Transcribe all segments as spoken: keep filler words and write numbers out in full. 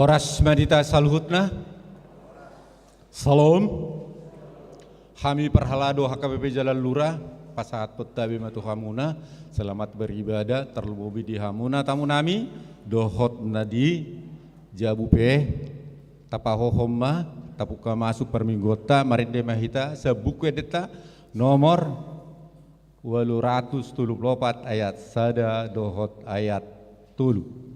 Horas ma di hita saluhutna. Syalom. Hami parhalado H K B P Jalan Lura, pasahathon tabe ma tu hamuna, selamat beribadah, tarlumobi di hamuna tamu nami, dohot na di jabu pe, tapahohom ma, tapungka masuk parmingguonta, marende ma hita, sian Buku Endenta, nomor ualu ratus tolu pulu opat ayat sada dohot ayat tolu.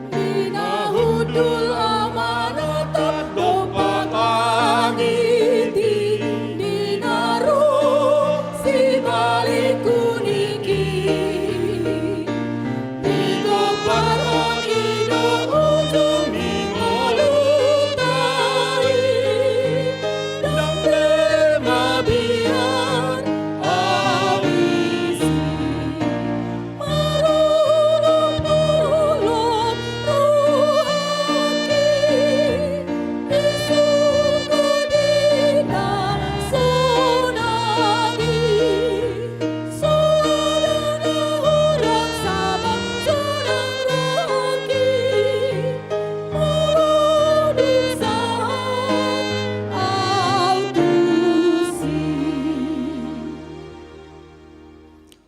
Di na hundul amanat tandok patangiti, di na ro sibalik uniki. Di gomparon i do ujung ni ngolunta i, ndang be mabiar au isi.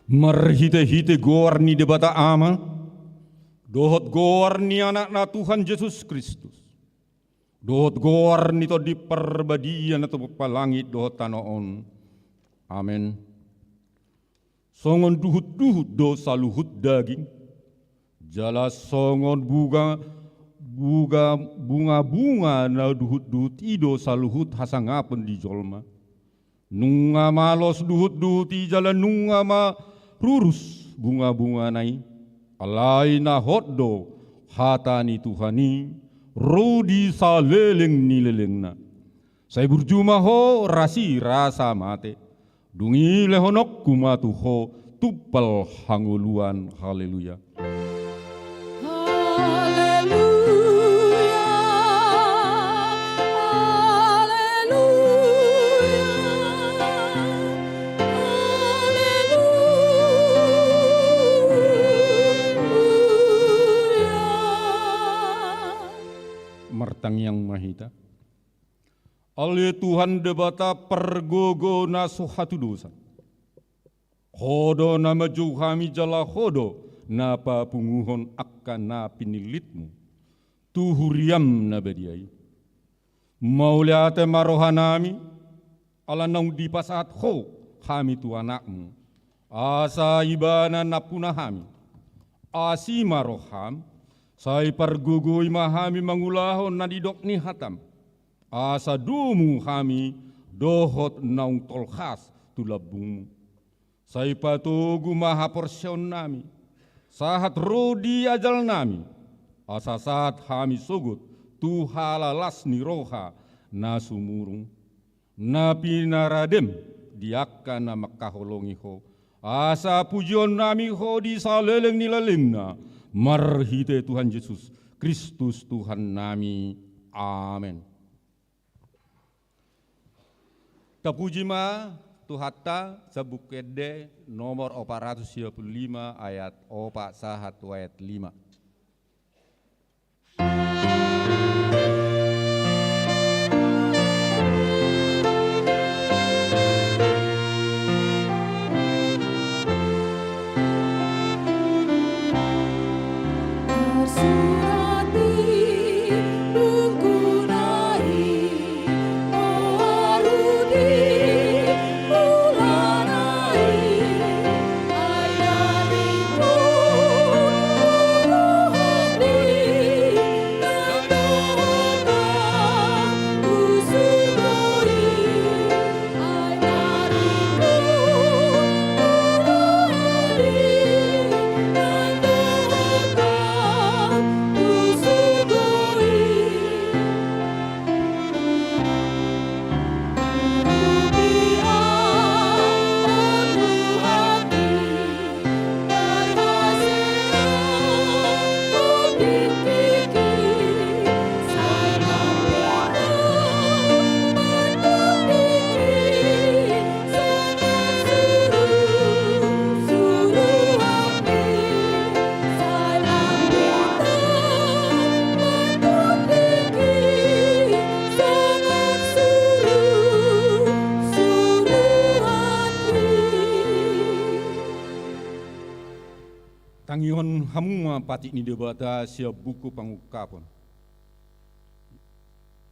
Marhitehite goar ni Debata Ama, dohot goar ni Anakna Tuhan Jesus Kristus, dohot goar ni Tondi Parbadia na tumompa langit dohot tano on. Amen. Songon duhutduhut do saluhut daging, jala songon bunga, bunga, bungabunga na duhutduhut i do saluhut hasangapon ni jolma. Nunga malos duhutduhut i jala nunga marurus bungabungana i. Alai na hot do hata ni Tuhan i, ro di saleleng ni lelengna. Sai burju ma ho rasi rasa mate. Dung i lehononku ma tu ho tumpal hangoluan. Haleluya. Haleluya, haleluya, haleluya. Martangiang ma hita. Ale Tuhan Debata pargogo na so hatudosan. Ho do na manjou hami jala ho do na papunguhon angka na pinillitmu tu huriam na badia i. Mauliate ma rohanami, ala naung dipasahat ho hami tu anakmu, asa ibana nampuna hami. Asi ma roham, sai pargogoi ma hami mangulahon na nidok ni hatam. Asa domu hami dohot naung tolhas tu lambungmu. Sai patogu ma haporseaonnami, sahat ro di ajalnami, asa sahat hami sogot tu halalas ni roha na sumurung, na pinaradem di angka na mangkaholongi ho, asa pujionnami ho di saleleng ni lelengna, marhite Tuhan Jesus Kristus Tuhannami. Amen. Tapuji ma Tuhanta, sian Buku Ende nomor opat ratus sia pulu lima, ayat opat sahat tu ayat lima. Tangihon hamu ma patik ni Debata sian Buku Pangungkapon.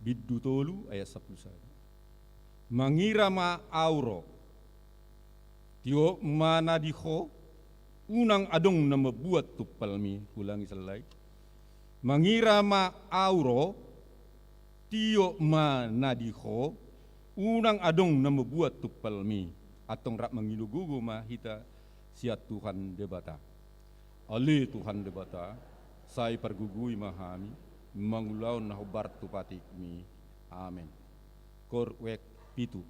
Bindu tolu ayat sampulu sada. Mangira ma au ro, tiop ma na di ho, unang adong na mambuat tumpalmi. Huulangi sallai. Mangira ma au ro, tiop ma na di ho, unang adong na mambuat tumpalmi. Antong rap mangido gogo ma hita sian Tuhan Debata. Ale Tuhan Debata, sai pargogoi ma hami mangulahon na hombar tu patikmi. Amen. Kor wek pitu.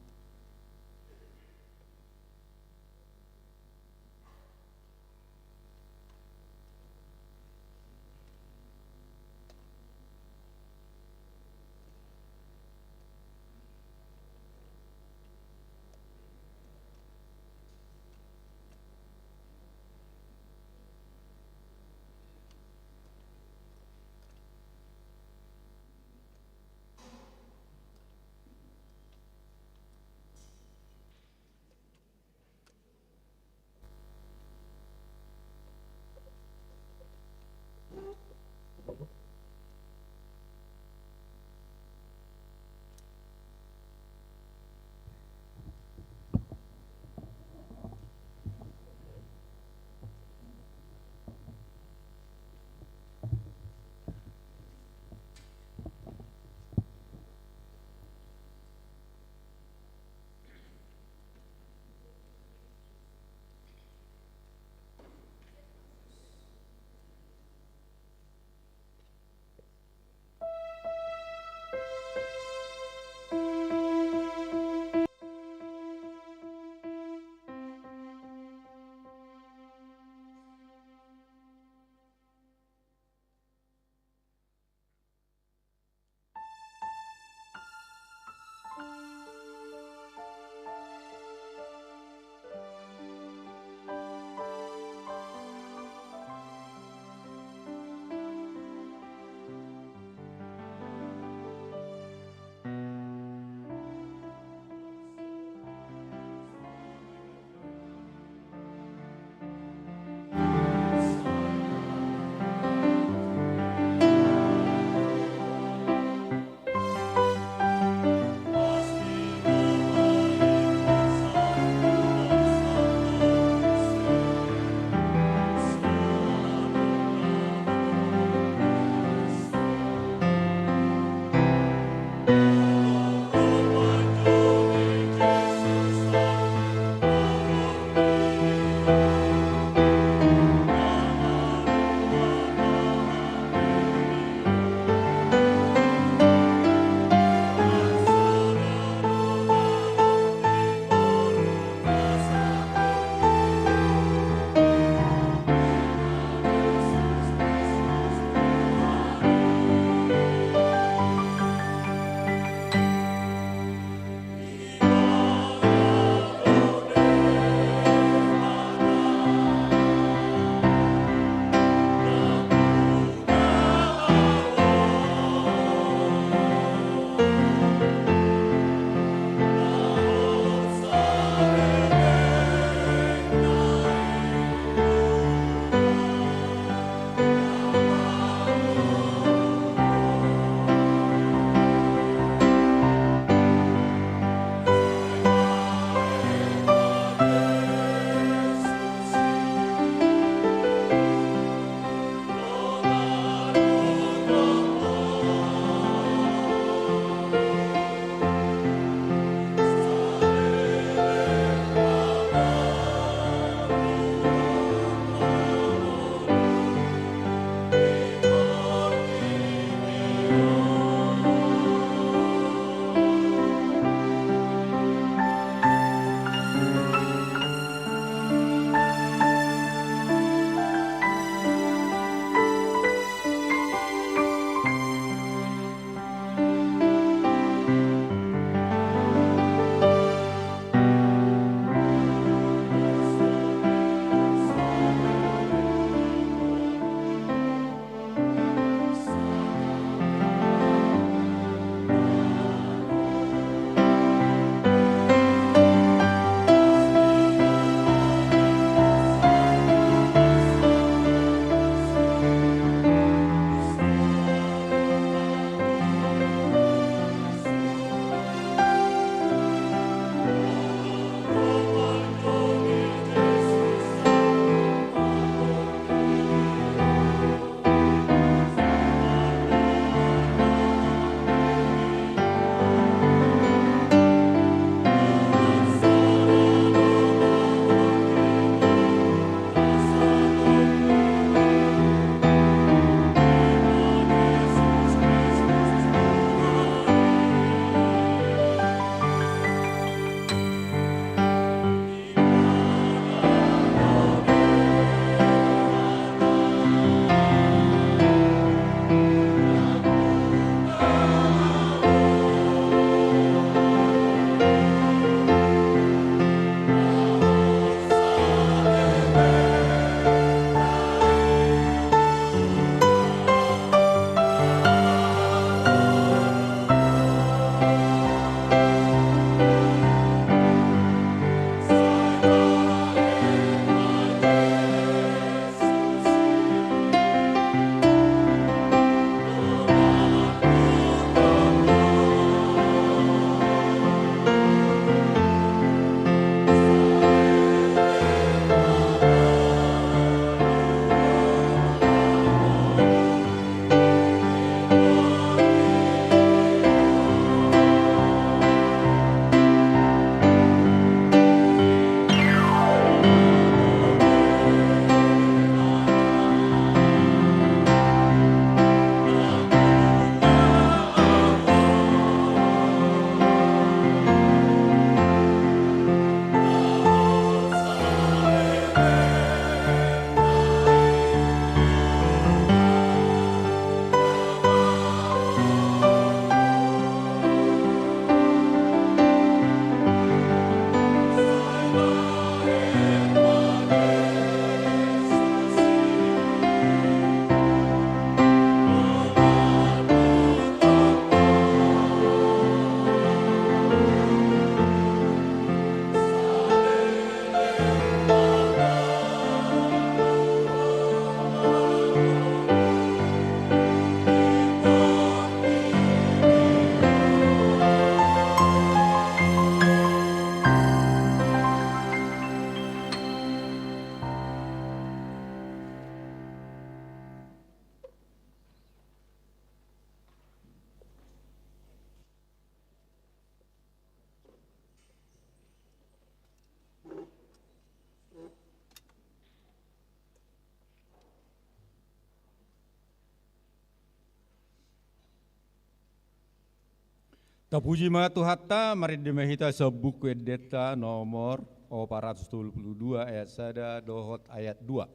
Tapuji ma Tuhanta, marende ma hita sian Buku Endenta nomor opat ratus tolu pulu dua ayat sada dohot ayat dua.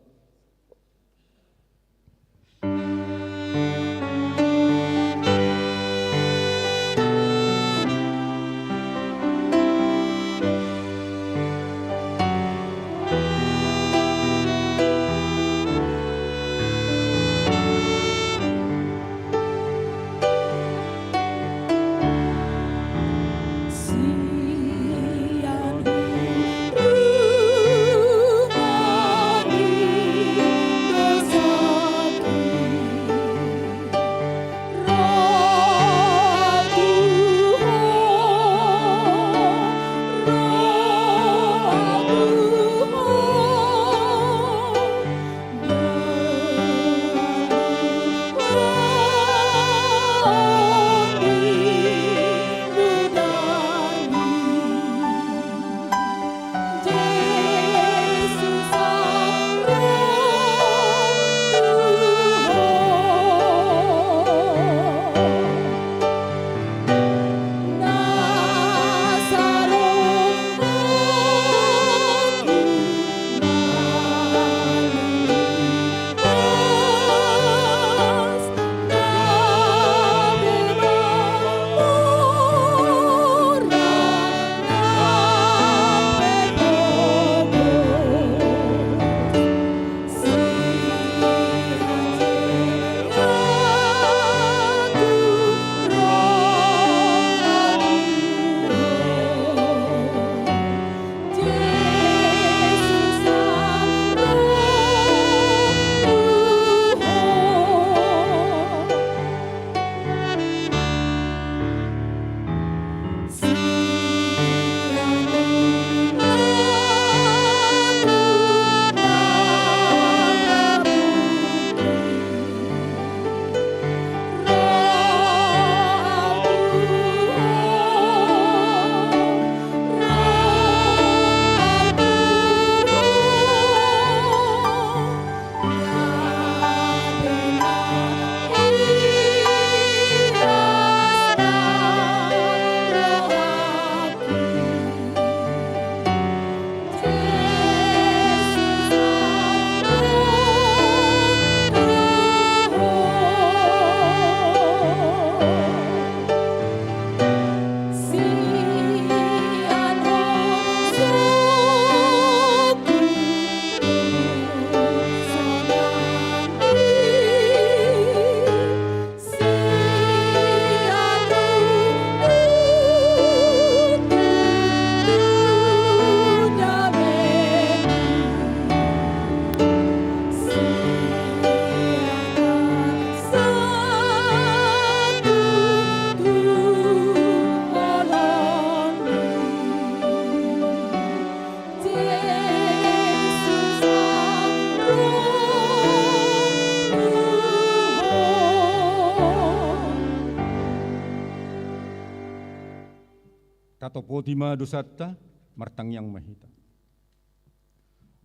Tatopoti ma dosanta, martangiang ma hita.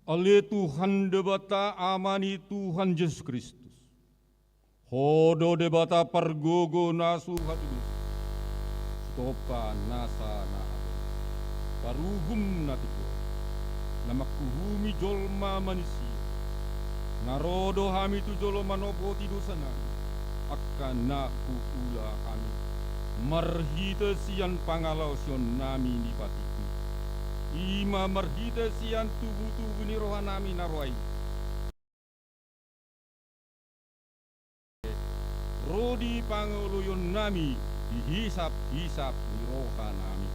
Ale Tuhan Debata, Ama ni Tuhan Jesus Kristus. Ho do Debata pargogo na so hatudosan, sitopa nasa na adong, paruhum na tigor, na manguhumi jolma manisia. Na ro do hami tu jolo manopoti dosanami, angka na huula hami, marhite sian pangalaosionnami ni patik i. I ma marhite sian tubutubu ni rohanami na roa i, ro di pangoloionnami di hisaphisap ni rohanami.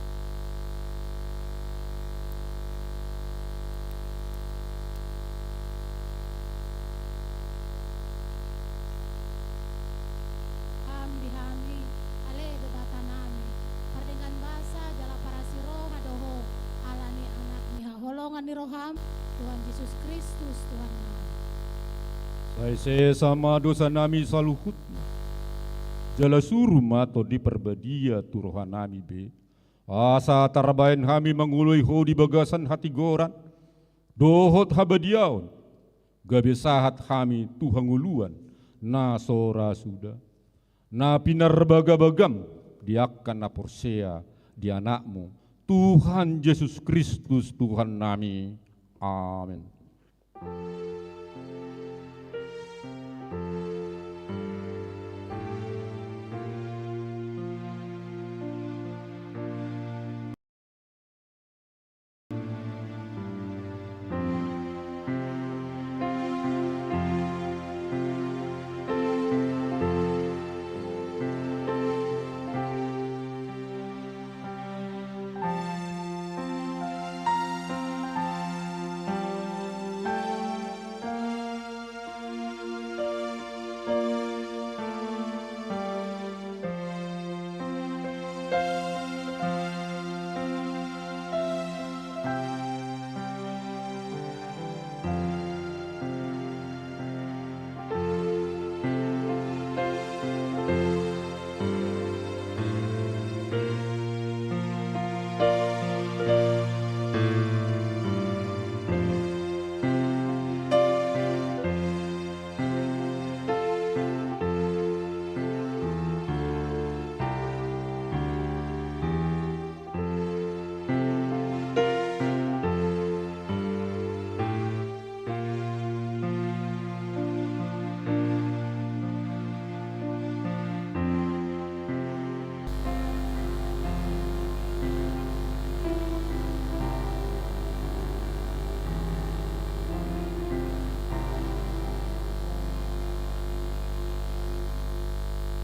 Ham di hami, ale Debatanami, pardenggan basa jala parasi roha do Ho, ala ni Anak ni haholongan ni roham, Tuhan Jesus Kristus, Tuhannami. Sai sesa ma dosanami saluhutna. Jala suru ma Tondi Parbadia tu rohanami be, asa tarbahen hami mangoloi Ho di bagasan hatigoran dohot habadiaon, gabe sahat hami tu hangoluan na so ra suda, na pinarbagabagam di angka na porsea di Anakmu, Tuhan Jesus Kristus, Tuhannami. Amen.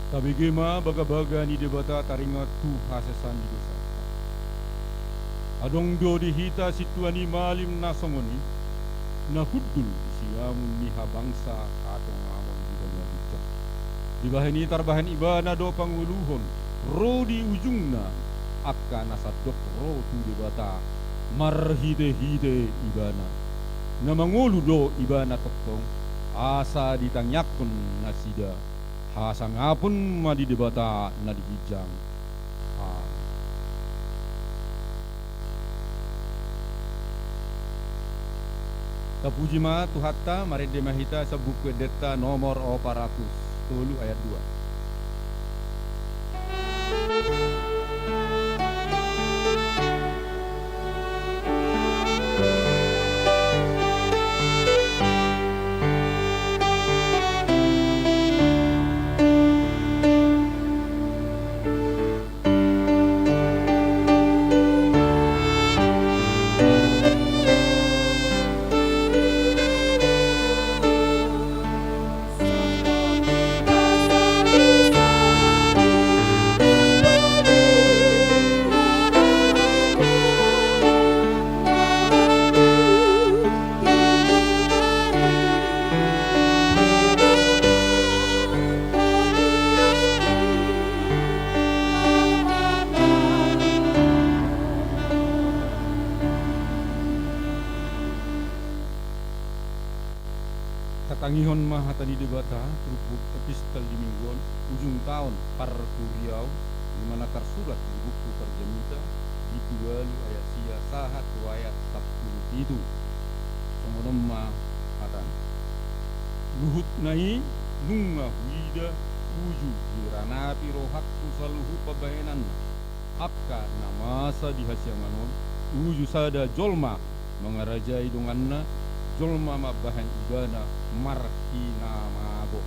Tabege ma bagabaga ni Debata taringot tu hasesaan ni dosanta. Adong do di hita sintua ni malim na songon i, na hundul di siamun ni habangsa hatongamon di banua ginjang. Dibahen i tarbahen ibana do pangoluhon ro di ujungna angka na sandok ro tu Debata marhitehite ibana. Na mangolu do ibana tongtong asa ditangiangkon nasida. Hasangapon ma di Debata na di ginjang. Amen. Tapuji ma Tuhanta, marende ma hita sian Buku Endenta nomor opat ratus tolu ayat dua. Tatangihon ma hata ni Debata, turpuk epistel di minggu on, ujung taon parhuriaon, di mana tarsurat di buku Parjamita, bindu ualu ayat sia sahat tu ayat sampulu pitu. Songon on ma hatana. Luhutna i nunga huida uju diranapi rohangku saluhut pambahenanna. Angka na masa di hasiangan on, uju sada jolma mangarajai donganna, jolma mambahen ibana marhinamago.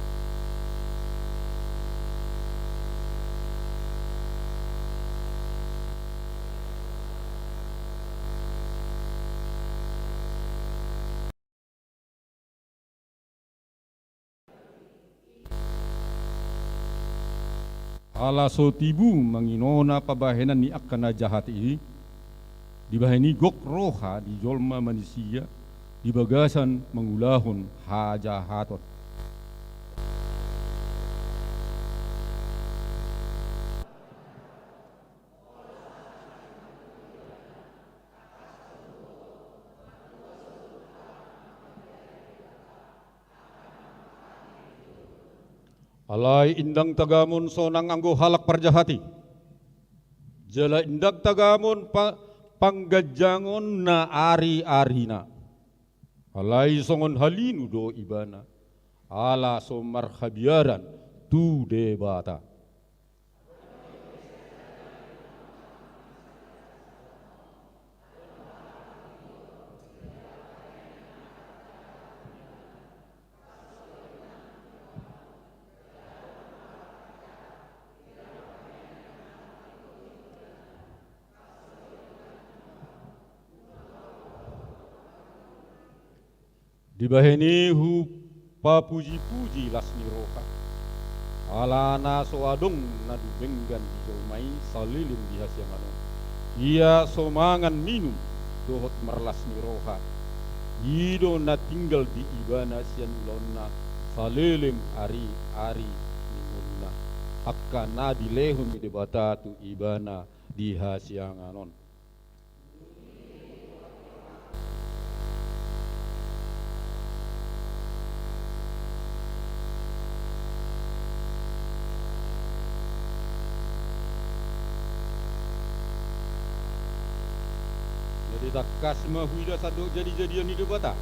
Ala so tibu manginona pambahenan ni angka na jahat i, dibahen i gok roha ni jolma manisia di bagasan mangulahon hajahaton. Alai ndang tagamon sonang anggo halak parjahat i, jala ndang tagamon pa-, pangganjangon na ari-arina. Alai songon halinu do ibana, ala so marhabiaran tu Debata. Dibahen i hupapuji-puji las ni roha, alana so adong na dumenggan di jolma i saleleng di hasiangan on. Ia so mangan minum dohot marlas ni roha, i do na tinggal di ibana sian ulaonna saleleng ari-ari ni ngoluna, angka na dilehon ni Debata tu ibana di hasiangan on. Jadi tangkas ma huida sandok jadi-jadian ni Debata,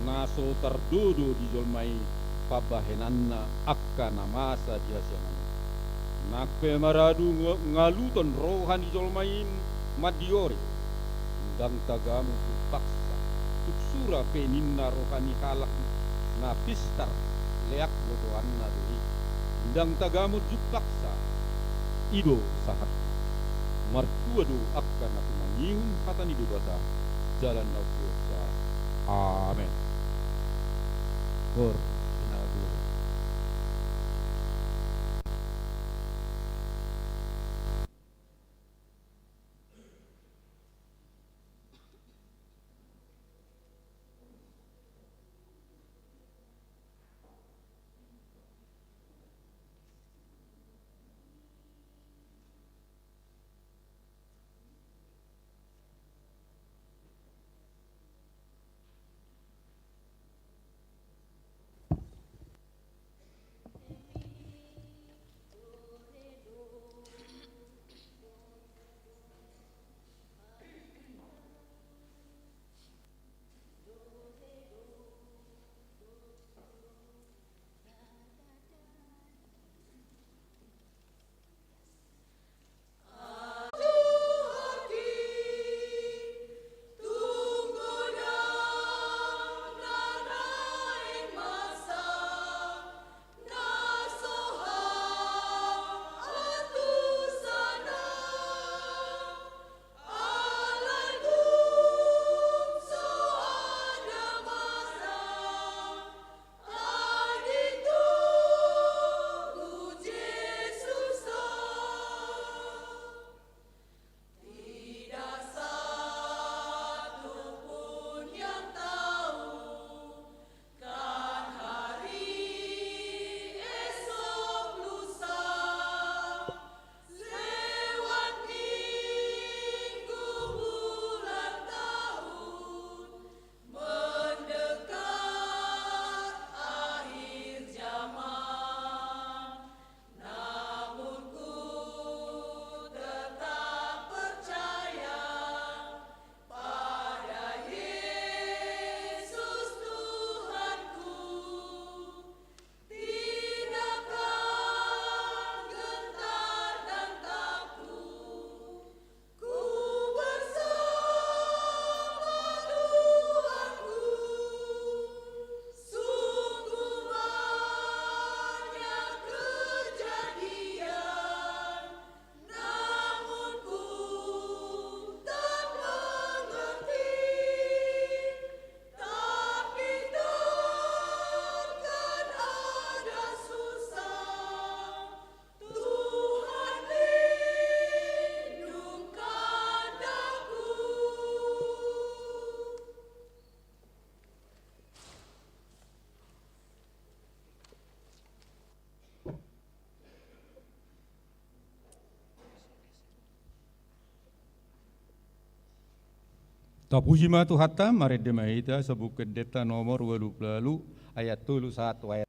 na so tardodo di jolma i pambahenanna angka na masa di hasiangan i. Nang pe maradu nga-, ngaluton roha ni jolma i mandiori, ndang tagamon jumpangsa, tung sura pe ninna roha ni halak na pistar, leak gotoanna do i. Ndang tagamon jumpangsa, i do sahat. Martua do angka na tumangihon hata ni Debata, jala na umpeopsa. Amen. Kor, sinagu. Tapuji ma Tuhanta, marende ma hita, so buku endenta nomor ualu pulu ualu, ayat tolu sahat tu ayat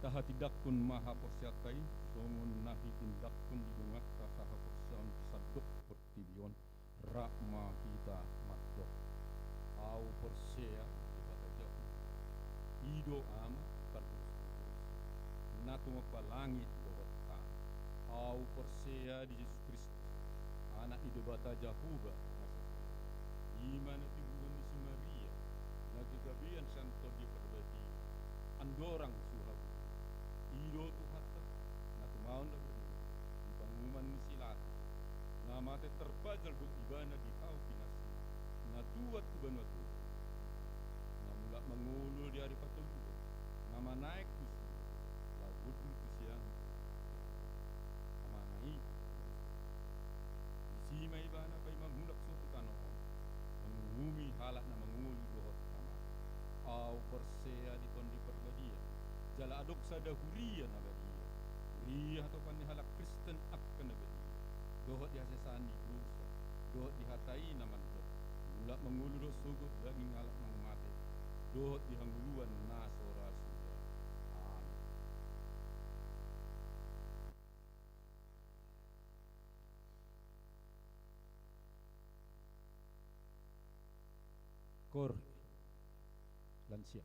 Tahatindangkon ma haporseaonta i, songon na hitindanghon di donganta sahaporseaon di sandok portibi on. Rap ma hita mandok. Ahu porsea di Debata Jahowa. I do Ama, pardosa-dosa, na tumompa langit dohot tano. Ahu porsea di Jesus Kristus, Anak ni Debata Jahowa na sasada. I ma na tiruhon ni si Maria, na gagabean sian Tondi Parbadia, andorang so habubuhan. I do Tuhanta, na tumaon na bernima di panguhuman ni si Pilatus, na mate tarpajal dohot Ibana di hau pinansi, na tuat tu banua tondi, na mulak mangolu di ari patoluhon, na manaek tu surgo, laho hundul tu siamun. Amana i, disi ma Ibana paima mulak sogot tu tano on, manguhumi halak na mangolu dohot na mate. Ahu porsea di Tondi Parbadia, jala adong sada huria na badia, huria hatopan ni halak Kristen angka na badia, dohot di hasesaan ni dosa, dohot di hata i na mandok, mulak mangolu do sogot daging halak naung mate, dohot di hangoluan na so ra suda. Amen. Kor lansia.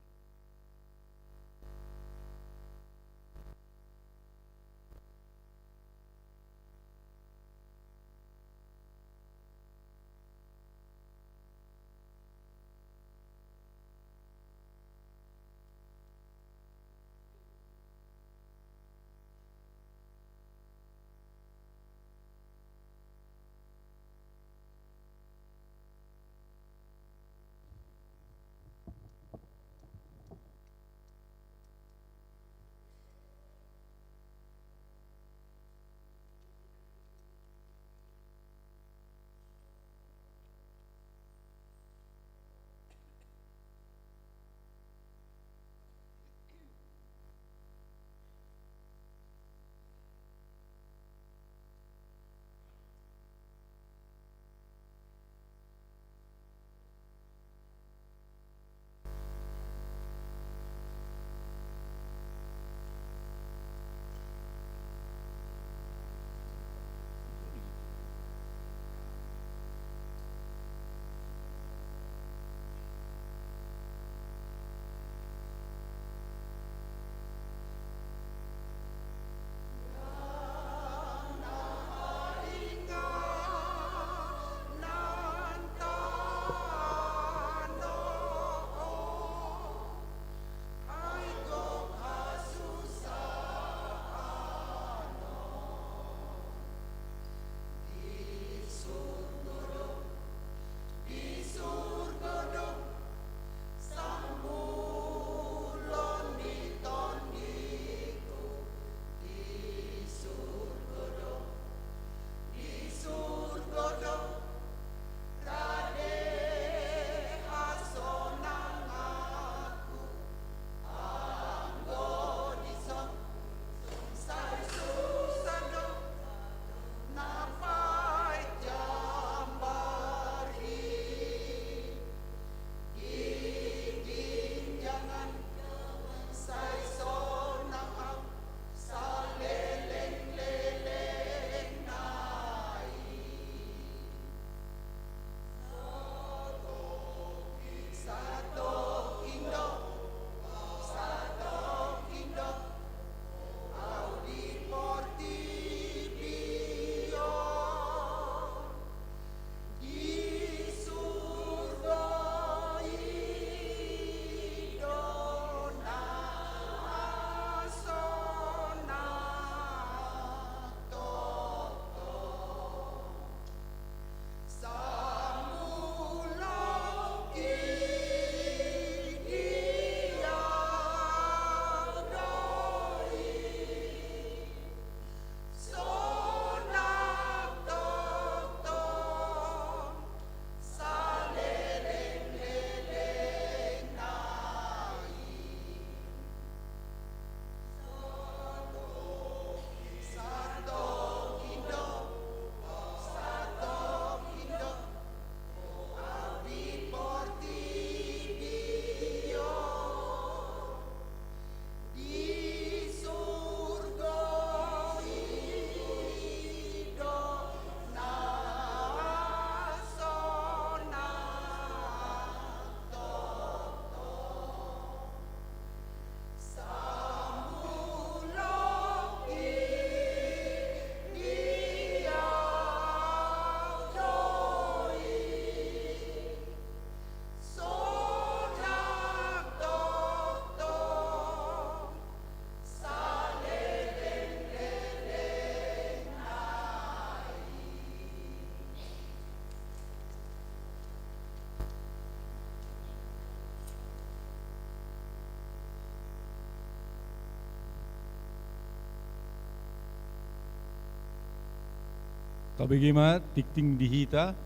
Pabege ma tingting di hita,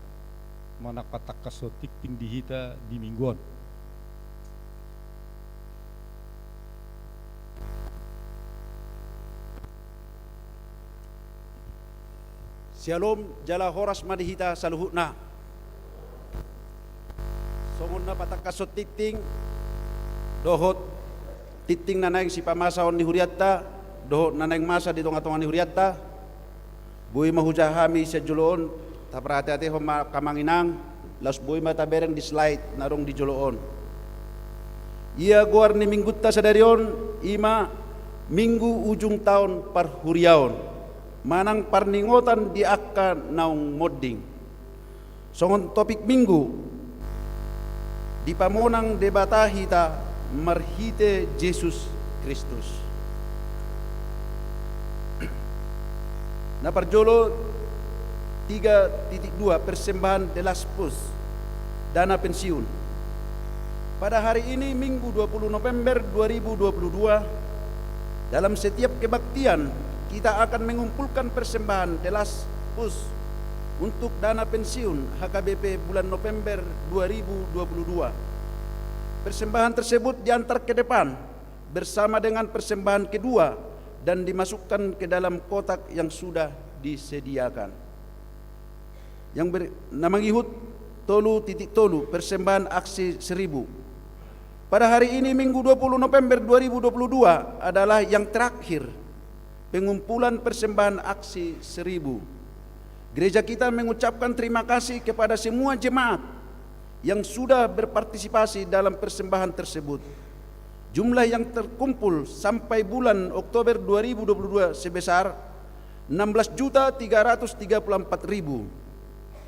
manang patangkashon tingting di hita di minggu on. Syalom, jala horas ma di hita saluhutna. Songon na patangkashon tingting, dohot tingting na naeng sipamasahon ni hurianta, dohot na naeng masa di tonga-tonga ni hurianta, boi ma hujaha hami sian jolo on, taparhate-hatehon ma angka amang inang, laos boi ma tabereng di slide na adong di jolo on. Ia goar ni minggunta sadari on, i ma Minggu Ujung Taon Parhuriaon, manang parningotan di angka naung monding. Songon topik minggu, dipamonang Debata hita marhite Jesus Kristus. Na parjolo, tiga titik dua, persembahan de las pus, dana pensiun. Pada hari ini, Minggu dua puluh November dua ribu dua puluh dua, dalam setiap kebaktian, kita akan mengumpulkan persembahan de las pus untuk dana pensiun H K B P bulan November dua ribu dua puluh dua. Persembahan tersebut diantar ke depan bersama dengan persembahan kedua dan dimasukkan ke dalam kotak yang sudah disediakan. Yang ber-, na mangihut tolu titik tolu, persembahan aksi seribu. Pada hari ini, Minggu dua puluh November dua ribu dua puluh dua, adalah yang terakhir pengumpulan persembahan aksi seribu. Gereja kita mengucapkan terima kasih kepada semua jemaat yang sudah berpartisipasi dalam persembahan tersebut. Jumlah yang terkumpul sampai bulan Oktober dua ribu dua puluh dua sebesar enam belas juta tiga ratus tiga puluh empat ribu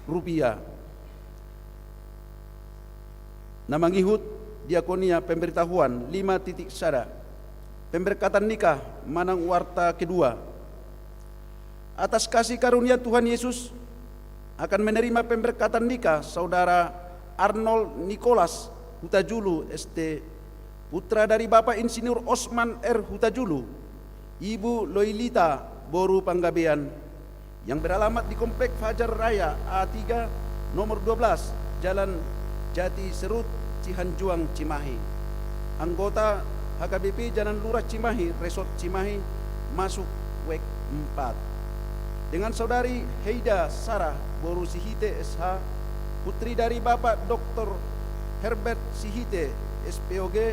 rupiah. Na mangihut diakonia pemberitahuan lima titik sada. Pemberkatan nikah manang warta kedua. Atas kasih karunia Tuhan Yesus, akan menerima pemberkatan nikah Saudara Arnold Nicholas Hutajulu, S T, putra dari Bapak Insinyur Osman R Hutajulu, Ibu Loilita boru Panggabean, yang beralamat di Komplek Fajar Raya A tiga, nomor dua belas, Jalan Jati Serut, Cihanjuang, Cimahi. Anggota H K B P Jalan Lurah Cimahi, Resort Cimahi, masuk wek empat. Dengan Saudari Heida Sarah boru Sihite, S H, putri dari Bapak Doktor Herbert Sihite, S P O G,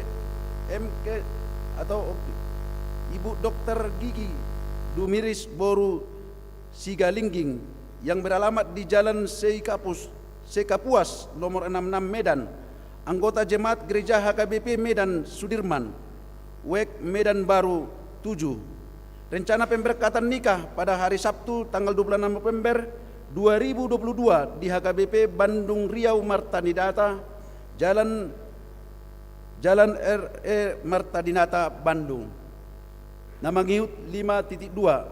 M K, atau Ibu Doktor Gigi Dumiris boru Sigalingging, yang beralamat di Jalan Seikapus, Sekapuas, nomor enam enam, Medan, anggota jemaat Gereja H K B P Medan Sudirman, wek Medan Baru tujuh. Rencana pemberkatan nikah pada hari Sabtu, tanggal dua puluh enam November dua ribu dua puluh dua, di H K B P Bandung Riau Marta Dinata, Jalan, Jalan R E Marta Dinata, Bandung. Na mangihut lima titik dua,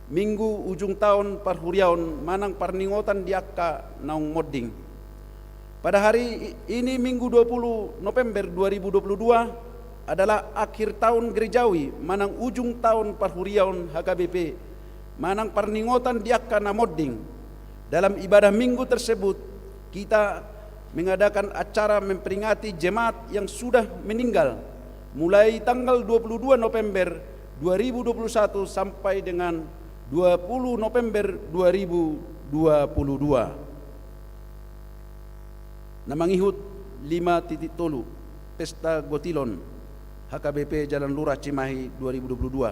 Minggu Ujung Taon Parhuriaon manang parningotan di angka naung monding. Pada hari i-, ini, Minggu dua puluh November dua ribu dua puluh dua, adalah akhir tahun gerejawi manang ujung taon parhuriaon H K B P manang parningotan di angka na monding. Dalam ibadah minggu tersebut, kita mengadakan acara memperingati jemaat yang sudah meninggal, mulai tanggal dua puluh dua November dua ribu dua puluh satu sampai dengan dua puluh November dua ribu dua puluh dua. Na mangihut lima titik tolu, Pesta Gotilon, H K B P Jalan Lurah Cimahi dua ribu dua puluh dua.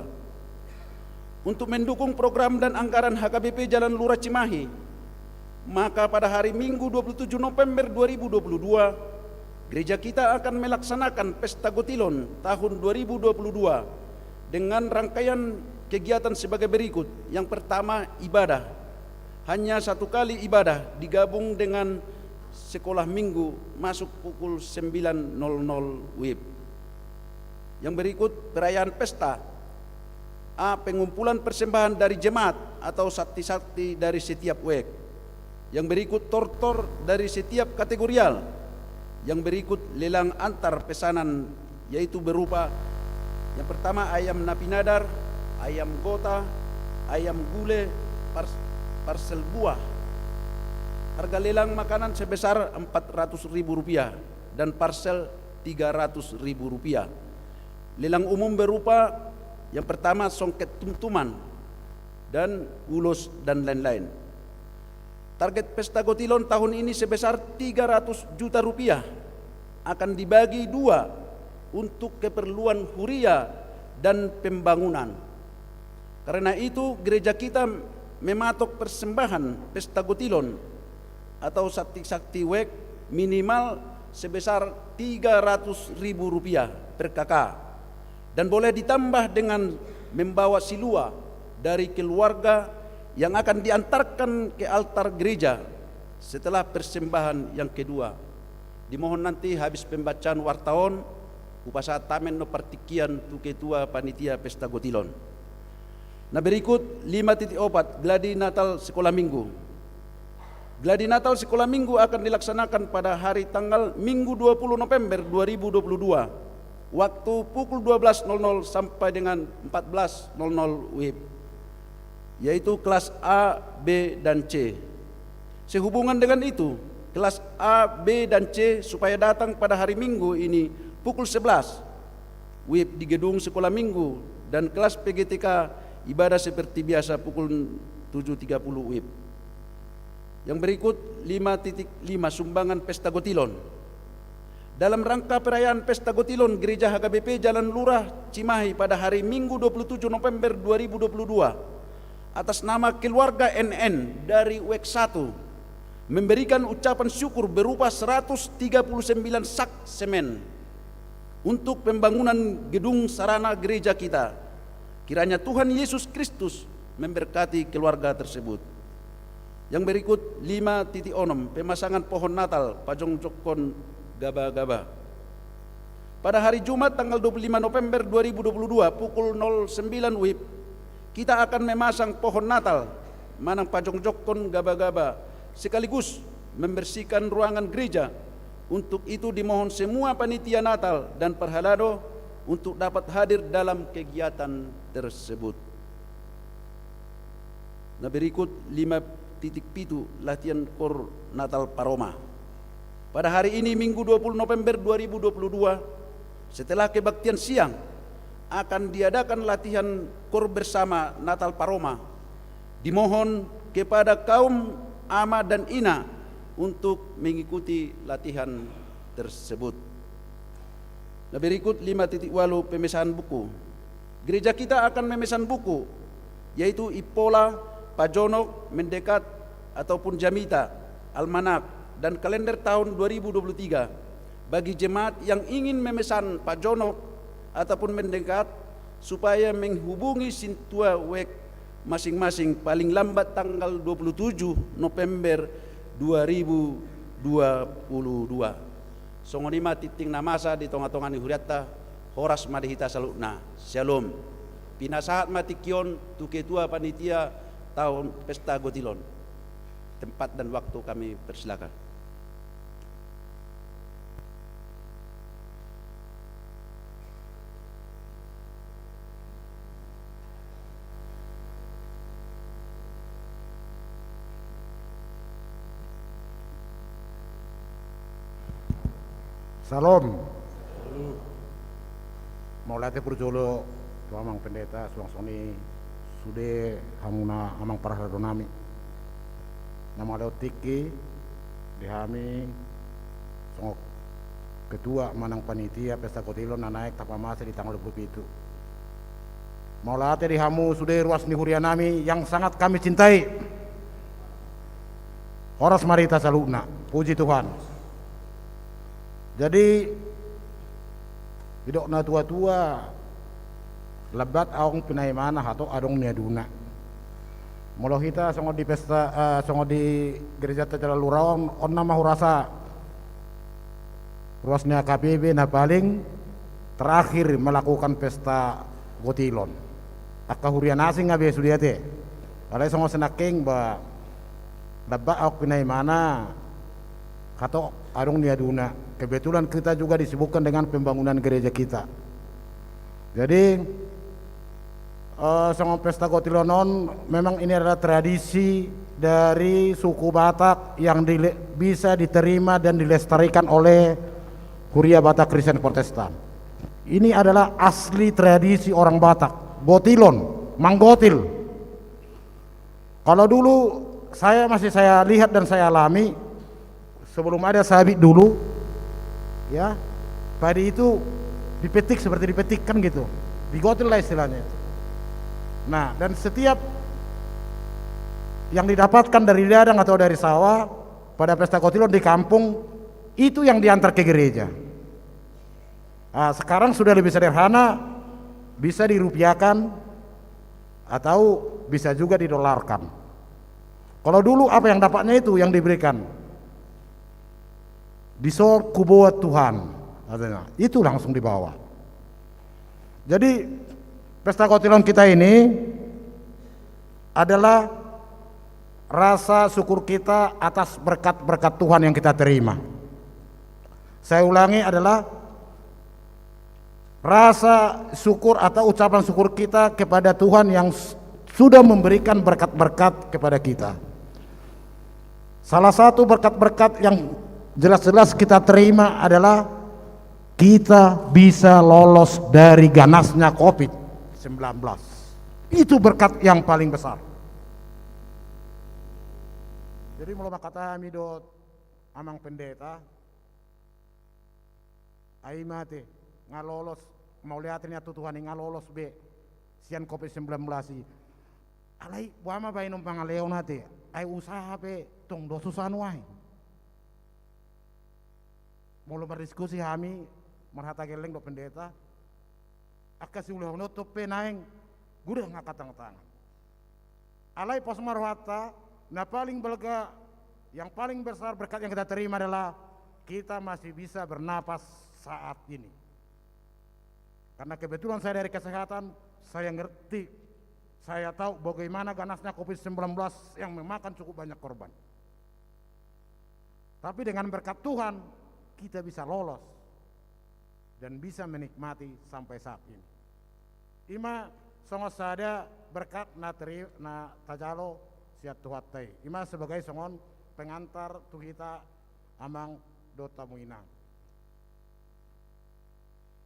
Untuk mendukung program dan anggaran H K B P Jalan Lurah Cimahi, maka pada hari Minggu dua puluh tujuh November dua ribu dua puluh dua, gereja kita akan melaksanakan Pesta Gotilon tahun dua ribu dua puluh dua dengan rangkaian kegiatan sebagai berikut. Yang pertama, ibadah. Hanya satu kali ibadah digabung dengan sekolah minggu masuk pukul sembilan nol nol W I B. Yang berikut, perayaan pesta. A, pengumpulan persembahan dari jemaat atau santi-santi dari setiap wek. Yang berikut, tortor dari setiap kategorial. Yang berikut, lelang antar pesanan, yaitu berupa, yang pertama, ayam na pinadar, ayam gota, ayam gule, pars-, parsel buah. Harga lelang makanan sebesar empat ratus ribu rupiah dan parsel tiga ratus ribu rupiah. Lelang umum berupa yang pertama songket tumtuman dan ulos dan lain-lain. Target Pesta Gotilon tahun ini sebesar tiga ratus juta rupiah, akan dibagi dua untuk keperluan huria dan pembangunan. Karena itu, gereja kita mematok persembahan Pesta Gotilon atau sakti-sakti wek minimal sebesar tiga ratus ribu rupiah per K K, dan boleh ditambah dengan membawa silua dari keluarga yang akan diantarkan ke altar gereja setelah persembahan yang kedua. Dimohon nanti habis pembacaan warta on, hupasahat hami annon partingkian tu ketua panitia Pesta Gotilon. Na berikut, lima titik opat, gladi Natal Sekolah Minggu. Gladi Natal Sekolah Minggu akan dilaksanakan pada hari tanggal Minggu dua puluh November dua ribu dua puluh dua, waktu pukul dua belas nol nol sampai dengan empat belas nol nol W I B, yaitu kelas A, B, dan C. Sehubungan dengan itu, kelas A, B, dan C supaya datang pada hari Minggu ini pukul sebelas W I B di gedung sekolah minggu, dan kelas P G T K ibadah seperti biasa pukul tujuh tiga puluh W I B. Yang berikut, lima titik lima, sumbangan Pesta Gotilon. Dalam rangka perayaan Pesta Gotilon Gereja H K B P Jalan Lurah Cimahi pada hari Minggu dua puluh tujuh November dua ribu dua puluh dua, atas nama keluarga N N dari W E K satu, memberikan ucapan syukur berupa seratus tiga puluh sembilan sak semen untuk pembangunan gedung sarana gereja kita. Kiranya Tuhan Yesus Kristus memberkati keluarga tersebut. Yang berikut, lima titik onom, pemasangan pohon Natal, pajongjongkon gabagaba. Pada hari Jumat tanggal dua puluh lima November dua ribu dua puluh dua, pukul nol sembilan W I B, kita akan memasang pohon Natal manang pajongjongkon gabagaba, sekaligus membersihkan ruangan gereja. Untuk itu, dimohon semua panitia Natal dan parhalado untuk dapat hadir dalam kegiatan tersebut. Na berikut, lima titik pitu, latihan kor Natal Paroma. Pada hari ini, Minggu dua puluh November dua ribu dua puluh dua, setelah kebaktian siang, akan diadakan latihan kor bersama Natal Paroma. Dimohon kepada kaum ama dan ina untuk mengikuti latihan tersebut. Na berikut, lima titik ualu, pemesanan buku. Gereja kita akan memesan buku, yaitu Impola, Pajonok, Mendekat, ataupun Jamita, Almanak, dan Kalender tahun dua ribu dua puluh tiga. Bagi jemaat yang ingin memesan Pajonok ataupun Mendekat, supaya menghubungi sintua W E K masing-masing paling lambat tanggal dua puluh tujuh November dua ribu dua puluh dua. Songon i ma tingting na masa di tonga-tonga ni hurianta. Horas ma di hita saluhutna. Syalom. Pinasahat ma tingki on tu ketua panitia taon Pesta Gotilon. Tempat dan waktu kami persilakan. Syalom. Mauliate parjolo tu amang pendeta, suang songon i sude hamuna amang parhalado nami. Na mauliate tingki di hami songon ketua manang panitia Pesta Gotilon na naeng tapamasa di tanggal dua puluh pitu. Mauliate di hamu sude ruas ni huria nami yang sangat kami cintai. Horas ma di hita saluhutna. Puji Tuhan. Jadi, didok na tua-tua, lambat adong pinaimana, hatop adong niaduna. Molo hita songon di pesta, eh, songon di gerejanta Jalan Lurah on, on nama hurasa ruas ni H K B P na paling terakhir melakukan Pesta Gotilon. Angka huria na asing nga be sude ate. Alai songon sinangkeng ba, lambat adong pinaimana, hatop adong niaduna. Kebetulan kita juga disibukkan dengan pembangunan gereja kita. Jadi, eh, songon Pesta Gotilon on, memang ini adalah tradisi dari suku Batak yang dile-, bisa diterima dan dilestarikan oleh Huria Batak Kristen Protestan. Ini adalah asli tradisi orang Batak, gotilon, manggotil. Kalau dulu saya, masih saya lihat dan saya alami, sebelum ada sabit dulu, ya, padi itu dipetik seperti dipetik kan gitu, digotil lah istilahnya itu. Nah, dan setiap yang didapatkan dari ladang atau dari sawah pada pesta gotilon di kampung, itu yang diantar ke gereja. Ah, sekarang sudah lebih sederhana, bisa dirupiahkan atau bisa juga didolarkan. Kalau dulu apa yang dapatnya itu yang diberikan. Dison huboan Tuhan, katanya. Itu langsung dibawa. Jadi, pesta gotilon kita ini adalah rasa syukur kita atas berkat-berkat Tuhan yang kita terima. Saya ulangi, adalah rasa syukur atau ucapan syukur kita kepada Tuhan yang s-, sudah memberikan berkat-berkat kepada kita. Salah satu berkat-berkat yang jelas-jelas kita terima adalah kita bisa lolos dari ganasnya covid sembilan belas. Itu berkat yang paling besar. Jadi, molo mangkatai hami dohot Amang Pendeta, ai mate, nga lolos, mauliate ninna tu Tuhan i, nga lolos be sian covid sembilan belas i. Alai boha ma baenon pangaleon ate, ai usaha pe tong do susah nuaeng. Molo mardiskusi hami, marhata gelleng dohot pendeta, angka siulahononta pe naeng godang angka tantangan. Alai pos ma rohanta, na paling balga, yang paling besar berkat yang kita terima adalah kita masih bisa bernapas saat ini. Karena kebetulan saya dari kesehatan, saya ngerti, saya tahu bagaimana ganasnya covid sembilan belas yang memakan cukup banyak korban. Tapi dengan berkat Tuhan, kita bisa lolos dan bisa menikmati sampai saat ini. I ma songon sada berkat na teri-, na tajalo sian Tuhanta i. I ma sebagai songon pengantar tu hita, Amang dohot hamu Inang.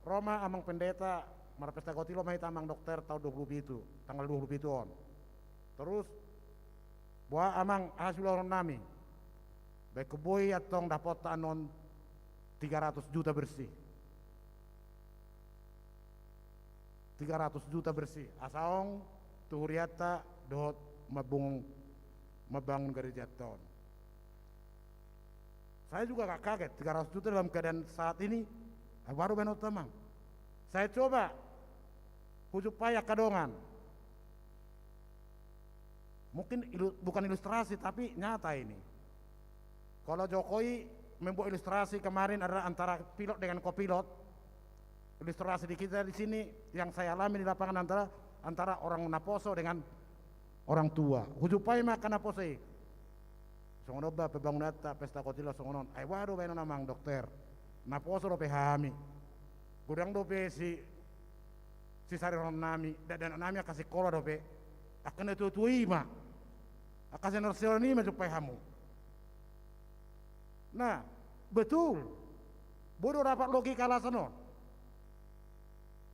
Ro ma Amang Pendeta, marpesta gotilon ma hita Amang Dokter taon dua puluh pitu, tanggal dua puluh pitu on. Terus, boha Amang, aha siulahononnami? Baen boi antong dapotta annon tiga ratus juta bersih. Tiga ratus juta bersih. Asa ong tu hurianta dohot mambangun, mambangun garejanta on. Saya juga agak kaget, tiga ratus juta dalam keadaan saat ini, ai boha do baenonta, Amang? Saya coba hujumpai angka dongan. Mungkin ilu-, bukan ilustrasi, tapi nyata ini. Kalau Jokowi membuat ilustrasi kemarin adalah antara pilot dengan kopilot, ilustrasi di kita di sini yang saya alami di lapangan antara, antara orang naposo dengan orang tua. Hujumpai ma angka naposo i. Songon on ba pembangunanta, pesta gotilon songon on. Ai boha do baenon, Amang Dokter? Naposo dope hami. Godang dope si, sisarihononnami, dakdanaknami angka sikola dope. Angka natuatua i ma. Angka seniorsenioran i ma jumpai hamu. Nah, betul. Boi do dapat logika alasan on.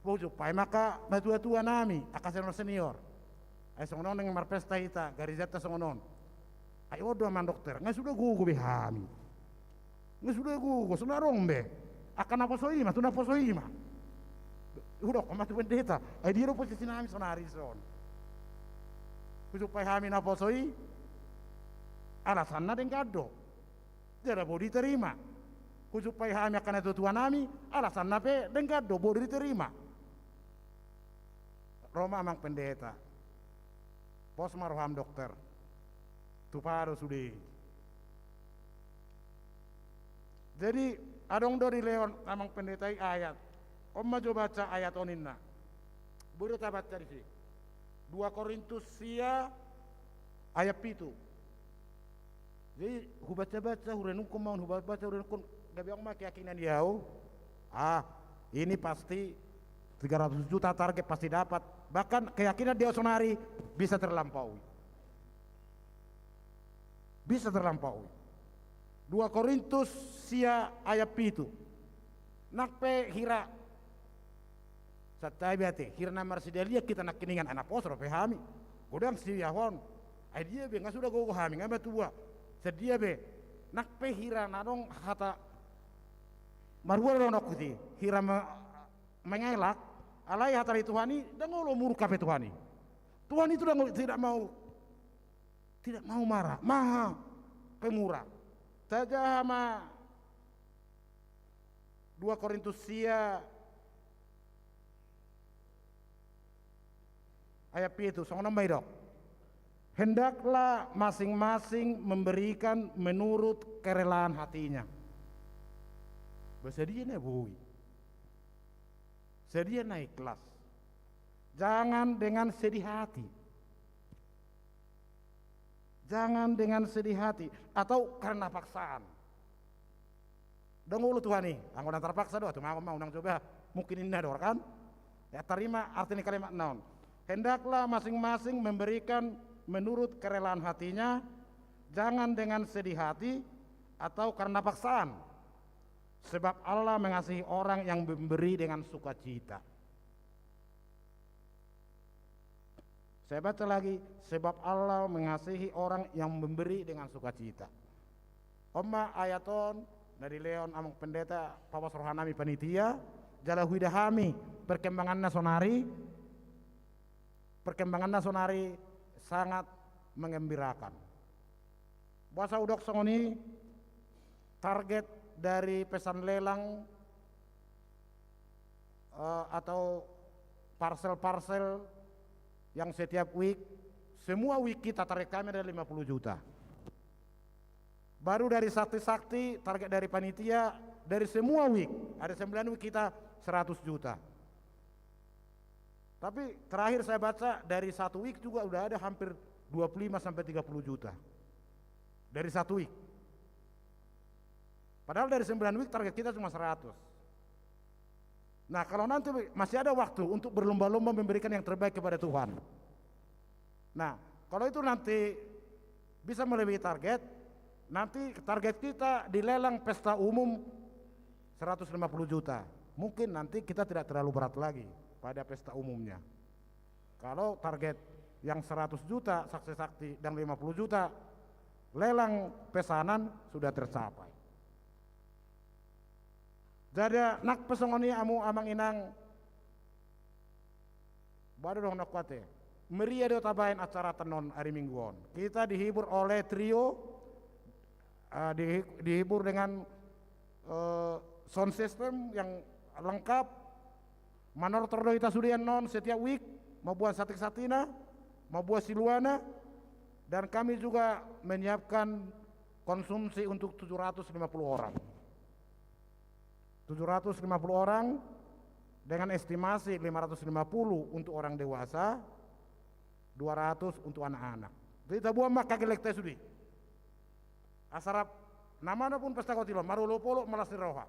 Boi jumpai ma angka natuatuanami, angka senior-senior. Ai songon on naeng marpesta hita, garejanta songon on. Ai on do, Amang Dokter, nga suda gogo be hami. Nga suda gogo, so adong be. Angka naposo i ma, tu naposo i ma. Hudokkon ma tu pendeta, ai dia do posisinami sonari dison? Hujumpai hami naposo i, alasanna denggan do. Jala boi diterima. Hujumpai hami angka natuatuanami, alasanna pe denggan do, boi diterima. Ro ma Amang Pendeta. Pos ma roham, Dokter. Tupa do sude i. Jadi, adong do dilehon Amang Pendeta i ayat. On ma jo baca ayat on, ninna. Boi do tabaca disi. Dua Korintus sia ayat pitu. Jadi, hubaca-baca, hurenungkon ma on, hubaca, hurenungkon, gabe adong ma keyakinan di ahu. Ah, ini pasti tiga ratus juta target pasti dapat. Bahkan keyakinan di ahu sonari bisa terlampaui. Bisa terlampaui. Dua Korintus sia ayat pitu. Nang pe hira, santabi ate, hira na marsidalian hita nangkiningan, ai naposo dope hami. Godang siaon. Ai dia be, nga suda gogo hami, nga matua. Sadia be. Nang pe hira na adong hata marua do nongkoti, hira ma-, mengelak, alai hata ni Tuhan i, ndang olo murka pe Tuhan i. Tuhan itu ndang olo, tidak mau, tidak mau marah, maha pemurah. Tajaha ma dua Korintus sia ayat pitu, songon on ma didok. Hendaklah masing-masing memberikan menurut kerelaan hatinya. Bahasa dia na boi. Sadia na ikhlas. Jangan dengan sedih hati. Jangan dengan sedih hati atau karena paksaan. Ndang olo Tuhan i, anggo na terpaksa do, atu mangan ma unang coba. Mungkin inna do kan? Ya, tarima arti ni kalimat na on. Hendaklah masing-masing memberikan menurut kerelaan hatinya, jangan dengan sedih hati atau karena paksaan. Sebab Allah mengasihi orang yang memberi dengan sukacita. Saya baca lagi, sebab Allah mengasihi orang yang memberi dengan sukacita. On ma ayat on, na dilehon amang pendeta, pabos rohanami panitia, jala huida hami perkembanganna sonari, perkembanganna sonari sangat mengembirakan. Boasa hudok songon i, target dari pesan lelang, eh, atau parsel-parsel yang setiap week, semua week kita target kami ada lima puluh juta. Baru dari sakti-sakti, target dari panitia, dari semua week, ada sembilan week kita seratus juta. Tapi terakhir saya baca, dari satu week juga udah ada hampir dua puluh lima sampai tiga puluh juta. Dari satu week. Padahal dari sembilan week target kita cuma seratus. Nah, kalau nanti masih ada waktu untuk berlomba-lomba memberikan yang terbaik kepada Tuhan. Nah, kalau itu nanti bisa melebihi target, nanti target kita di lelang pesta umum seratus lima puluh juta. Mungkin nanti kita tidak terlalu berat lagi pada pesta umumnya. Kalau target yang seratus juta sakti-sakti dan lima puluh juta lelang pesanan sudah tercapai. Jadi, nang pe songon i hamu amang inang, boha do dohononku ate. Meriah do tabaen acara ta on ari Minggu on. Kita dihibur oleh trio, eh, di-, dihibur dengan, eh, sound system yang lengkap. Manortor do hita sude annon setiap week, mamboan sakti-saktina, mamboan siluana, dan kami juga menyiapkan konsumsi untuk tujuh ratus lima puluh orang. Tujuh ratus lima puluh orang, dengan estimasi lima ratus lima puluh untuk orang dewasa, dua ratus untuk anak-anak. Jadi taboan ma angka gellengta i sude. Asa rap na manopun pesta gotilon, marolopolop ma las ni roha.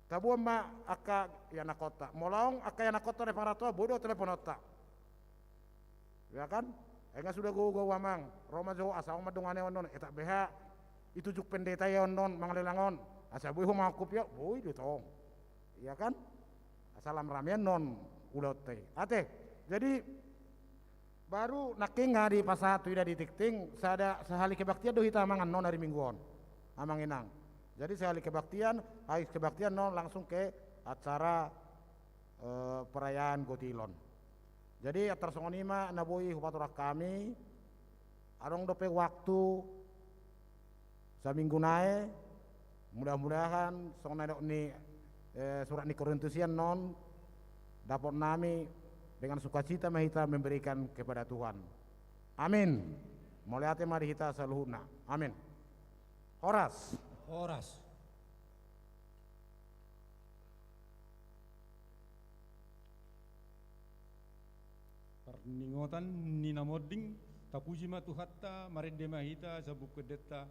Taboan ma angka ianakkonta. Molo adong angka ianakkonta na pangarantoan, boi do telepononta. Ya kan? Ai nga suda gogo amang, ro ma jo ho, asa adong ma dongan i annon, etak beha, itujuk pendeta i annon, mangalelang on. Asa boi ho mangangkup i, boi do tong. Ya kan? Asa lam rame annon ulaonta i. Ate, jadi baru nangkin nga dipasahat tu ida di tingting, sada sahali kebaktian do hita amang annon ari Minggu on. Amang inang. Jadi sahali kebaktian, habis kebaktian annon langsung ke acara, eh, perayaan gotilon. Jadi, antar songon i ma na boi hupatorang hami, adong dope waktu saminggu nai, mudah-mudahan songon na nidok ni, eh, surat ni Korintus i annon, dapot nami dengan sukacita ma hita memberikan kepada Tuhan. Amin. Mauliate ma di hita saluhutna. Amin. Horas. Horas. Parningotan ni na monding, tapuji ma Tuhanta, marende ma hita, sabungkun denta,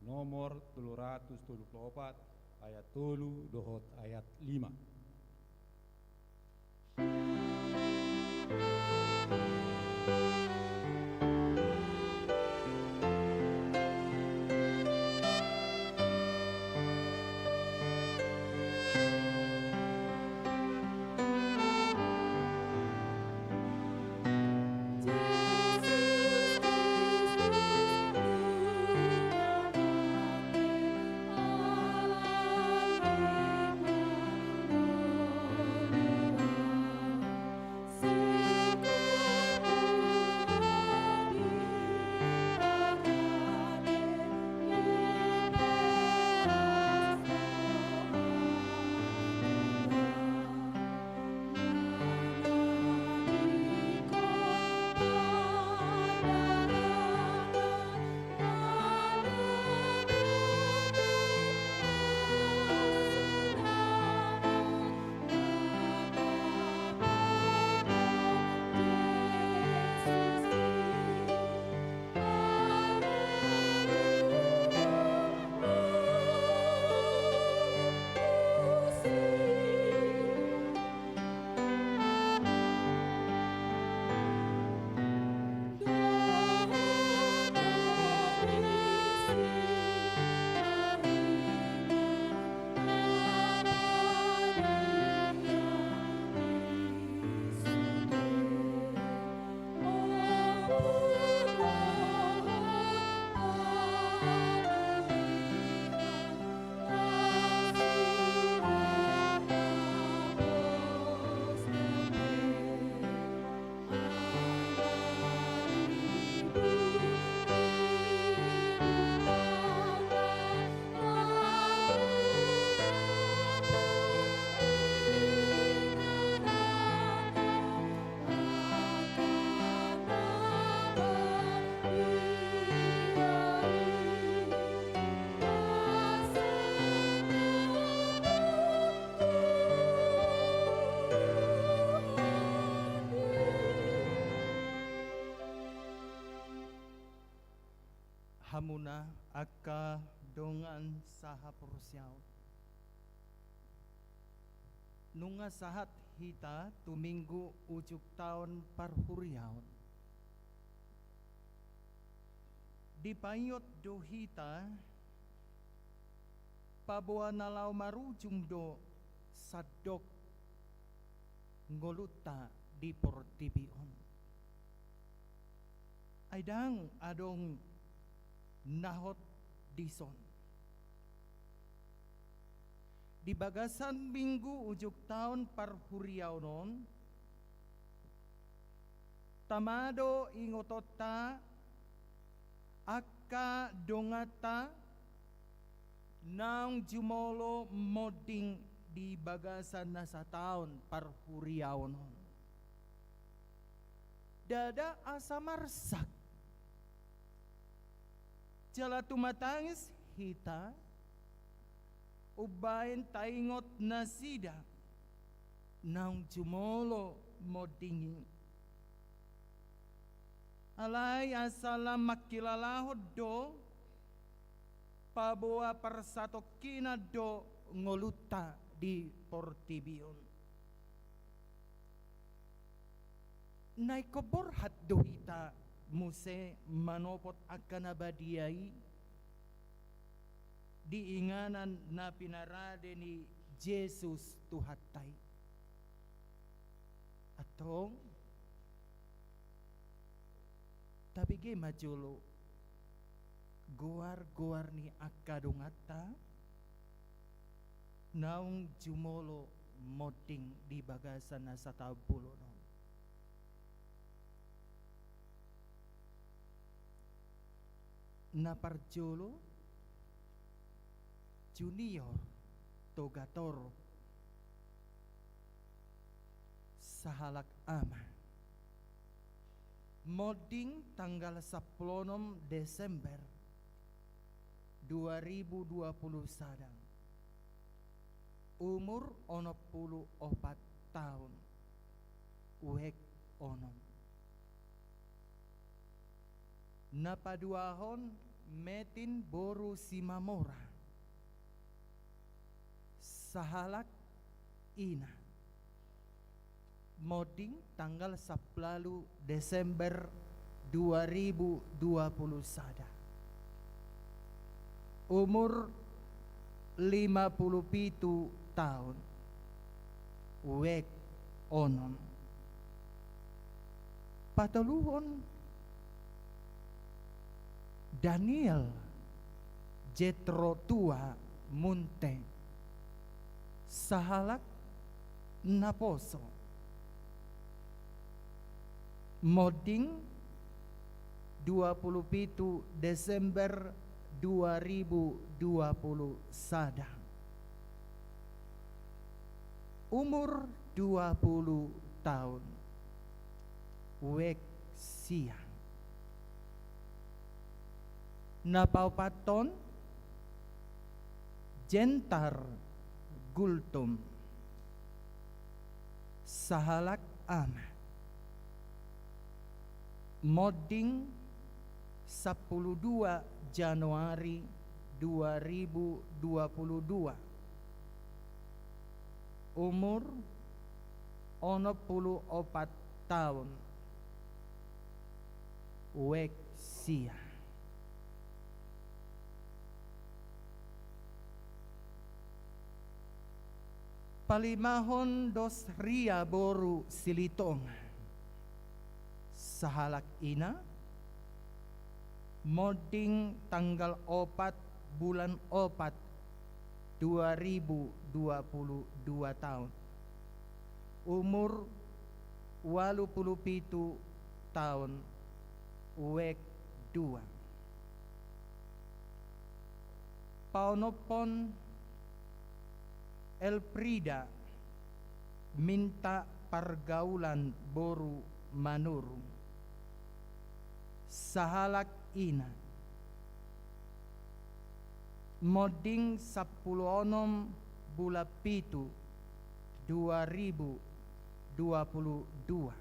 nomor tolu ratus tolu pulu opat, ayat tolu dohot ayat lima. Hamuna angka dongan sahaporseaon. Nunga sahat hita tu Minggu ujung taon parhuriaon. Dipaingot do hita paboa na laho marujung do sandok ngolunta di portibi on. Ai ndang adong na hot dison. Di bagasan Minggu ujung taon parhuriaon on, tama do ingotonta angka donganta naung jumolo monding di bagasan na sataon parhuriaon on. Ndada asa marsak. Jala tumatangis hita umbahen taingot nasida naung jumolo monding i. Alai asa lam mangkilalahon do paboa parsatongkinan do ngolunta di portibi on. Na ingkon borhat do hita muse manopot angka na badia i di inganan na pinarade ni Jesus Tuhanta i. Antong, tabege ma jolo goar-goar ni angka donganta naung jumolo monding di bagasan na sataon bolon on. Na parjolo, Junior Togator, sahalak ama, monding tanggal sampulu onom Desember dua ribu dua puluh sada, umur onom pulu opat taon, wijk onom. Na paduahon, Metin boru Simamora, sahalak ina, monding tanggal sampulu ualu Desember dua ribu dua puluh sada. Umur lima pulu pitu taon, wijk onom. Patoluhon, Daniel Jetro Tua Munte, sahalak naposo, monding dua pulu pitu Desember dua ribu dua puluh sada. Umur dua pulu taon, wijk sia. Na paopathon, Jentar Gultom, sahalak ama, monding sampulu dua Januari dua ribu dua puluh dua, umur onom pulu opat taon, wijk sia. Palimahon, Dos Ria boru Silitonga, sahalak ina, monding tanggal opat bulan opat dua ribu dua puluh dua taon, umur ualu pulu pitu taon, wijk dua. Paonomhon, Elfrida Minta Pargaulan boru Manurung, sahalak ina, monding sampulu onom bulan pitu dua ribu dua puluh dua,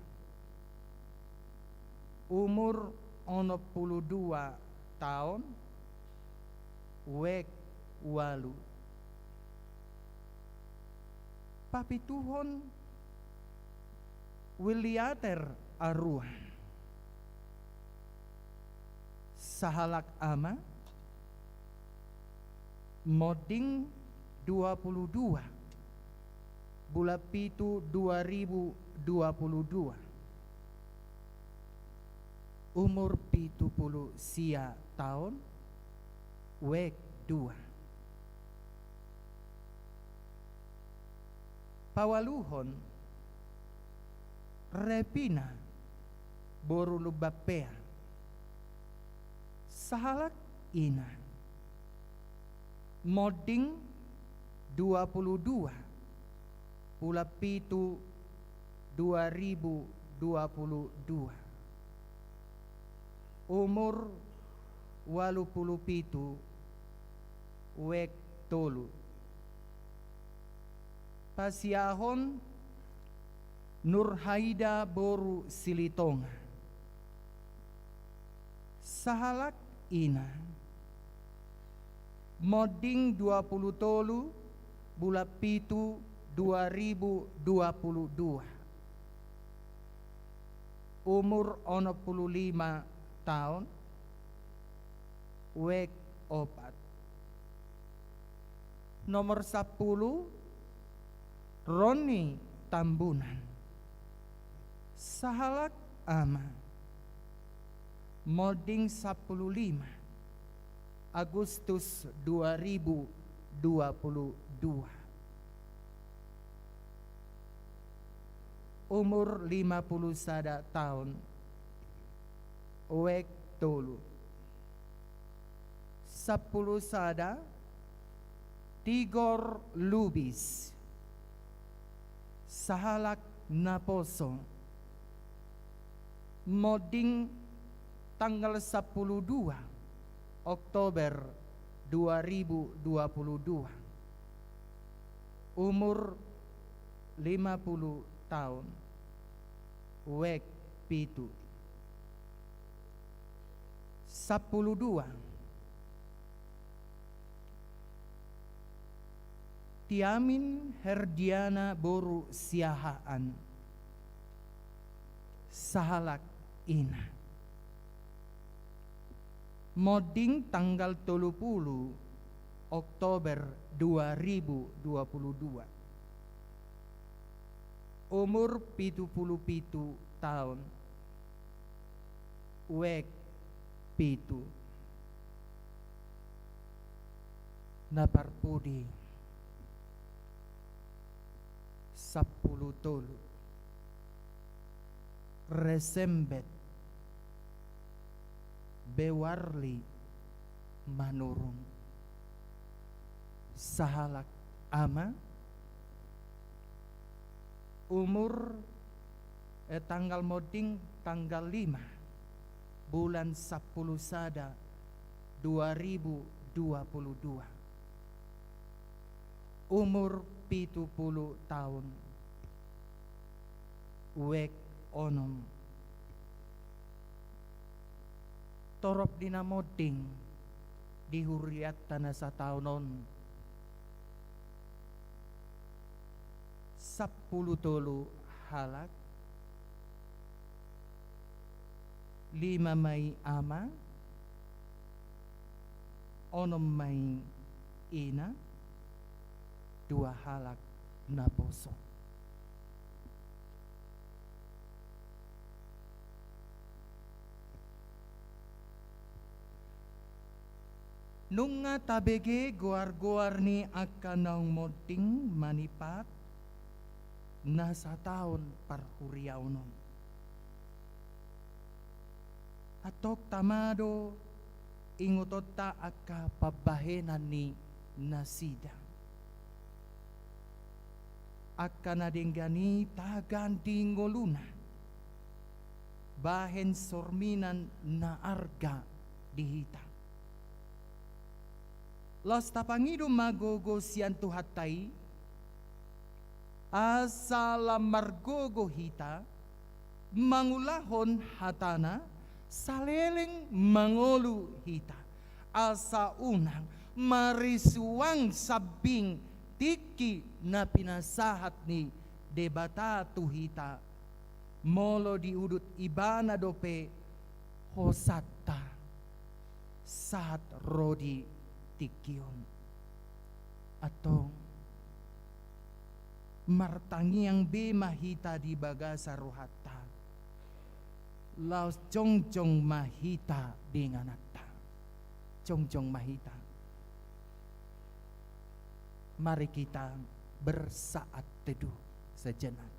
umur onom pulu dua taon, Wek ualu. Papituhon, Wiliater Arua. Sahalak ama, monding dua puluh dua bulan pitu dua ribu dua puluh dua. Umur pitu puluh sia taon, wek dua. Paualuhon, Repina boru Lumbanpea. Sahalak ina, monding dua puluh dua bulan pitu dua ribu dua puluh dua. Umur ualu puluh pitu, wek tolu. Pasiahon, Nurhaida boru Silitonga. Sahalak ina, monding dua puluh tolu bulan pitu dua ribu dua puluh dua. Umur onom puluh lima taon, wek opat. Nomor sampulu, Roni Tambunan. Sahalak ama, monding sampulu lima Agustus dua ribu dua puluh dua. Umur lima puluh sada taon, wek tolu. Sampulu sada, Tigor Lubis. Sahalak naposo, monding tanggal sampulu dua Oktober dua ribu dua puluh dua. Umur lima puluh taon, wek pitu. Sampulu dua, Tiamin Herdiana boru Siahaan. Sahalak ina, monding tanggal tolu puluh Oktober dua ribu dua puluh dua. Umur pitu puluh pitu taon, wek pitu. Na parpudi, sampulu tolu, Resembet Bewarli Manurung. Sahalak ama, umur, eh, tanggal monding tanggal lima bulan sampulu sada dua ribu dua puluh dua. Umur pitu puluh taon, wek onom. Torop ni na monding di hurianta na sataon on, sampulu tolu halak, lima ma i ama, onom ma i ina, dua halak naposo. Nunga tabege goar-goar ni angka naung monding manipat na sataon parhuriaon on. Antong tama do ingotonta angka pambahenan ni nasida. Angka na denggan i tagan di ngoluna, bahen sorminan na arga di hita. Laos tapangido ma gogo sian Tuhanta i, asa lam margogo hita mangulahon hatana, saleleng mangolu hita, asa unang marisuang sambing tingki na pinasahat ni Debata tu hita, molo diudut Ibana dope hosanta sahat ro di tingki on. Antong, martangiang be ma hita di bagasan rohanta, laos jongjong ma hita di ingananta. Jongjong ma hita. Mari kita bersaat teduh sejenak.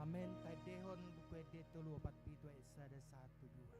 Amen. Taendehon Buku Ende tolu opat pitu ayat sada sahat tu dua.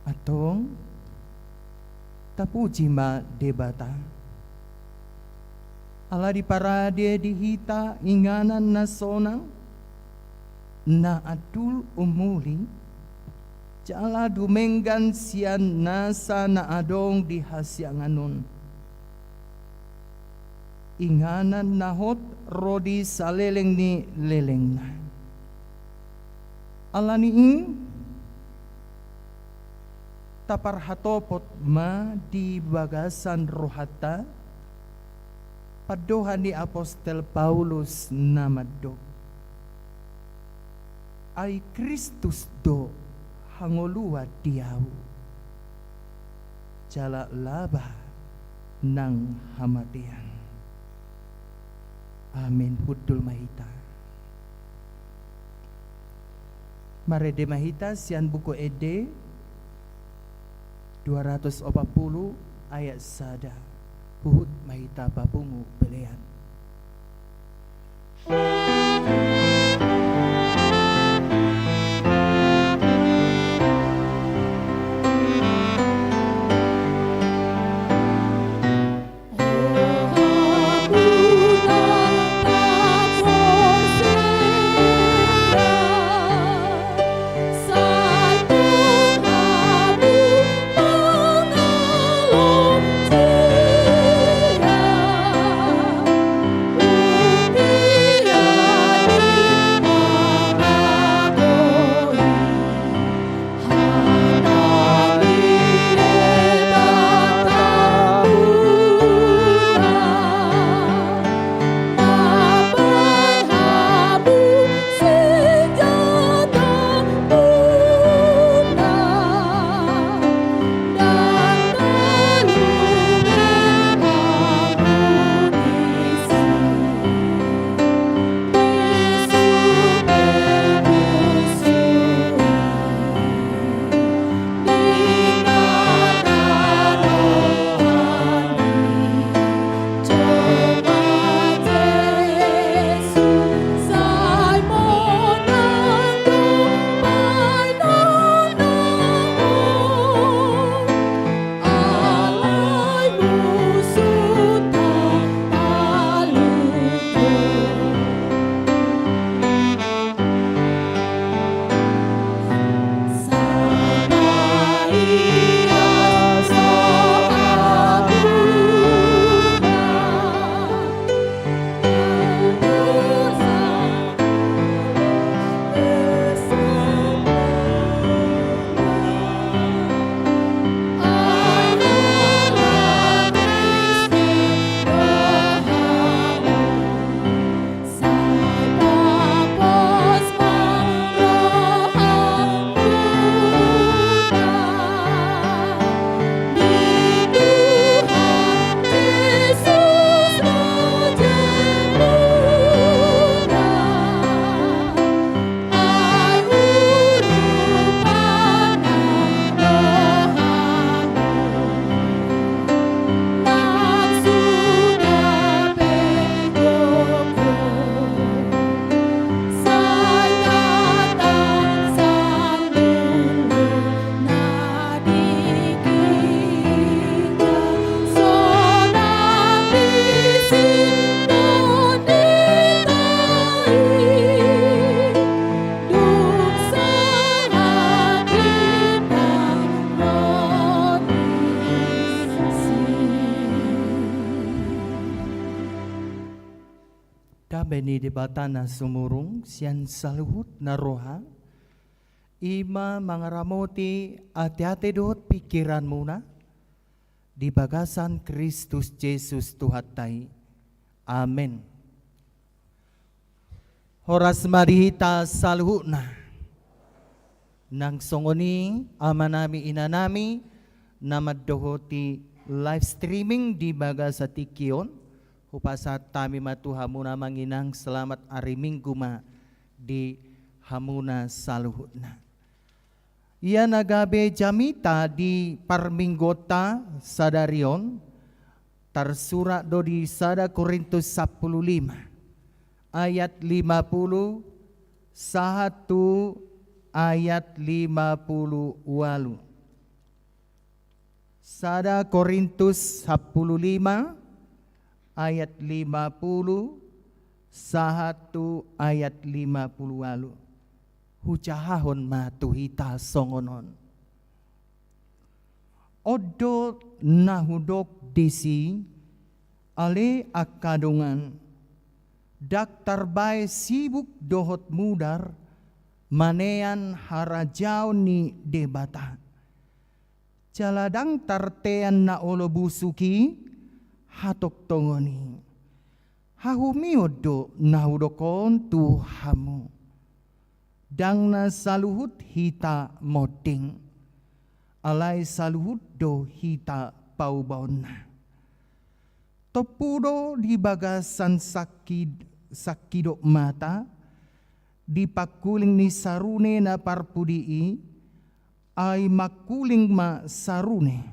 Antong, tapuji ma Debata. Ala diparade di hita inganan na sonang, na andul umuli, jala dumenggan sian nasa na adong di hasiangan on. Inganan na hot ro di saleleng ni lelengna. Ala ni i, taparhatopot ma di bagasan rohanta pandohan ni apostel Paulus na mandok: Ai Kristus do hangoluan di ahu, jala laba nang hamatean. Amen. Hundul ma hita. Marende ma hita sian Buku Ende dua ratus opat pulu ayat sada. Huhut ma hita papungu belean. Ni Debata na sumurung sian saluhut na roha, i ma mangaramoti ateate dohot pingkiranmuna di bagasan Kristus Jesus Tuhanta i. Amen. Horas ma di hita saluhutna. Nang songon i amanami inanami na mandohoti live streaming di bagasan tingki on, hupasahat hami ma tu hamuna amang inang, selamat ari Minggu ma di hamuna saluhutna. Ia na gabe jamita di parmingguonta sadari on, tarsurat do di sada Korintus sampulu lima ayat lima pulu sahat tu ayat lima pulu ualu. Sada Korintus sampulu lima ayat lima pulu sahat tu ayat lima pulu ualu. Hujahahon ma tu hita songon on. On do na hudok disi, ale angka dongan, ndang tarbaen sibuk dohot mudar manean harajaon ni Debata. Jala ndang tartean na olo busuk i hatongtongon i. Hahumion do na hudok on tu hamu. Ndang na saluhut hita monding, alai saluhut do hita paubaonna. Tompu do di bagasan sangkid-, sangkidop mata, di pangkuling ni sarune na parpudi i, ai mangkuling ma sarune,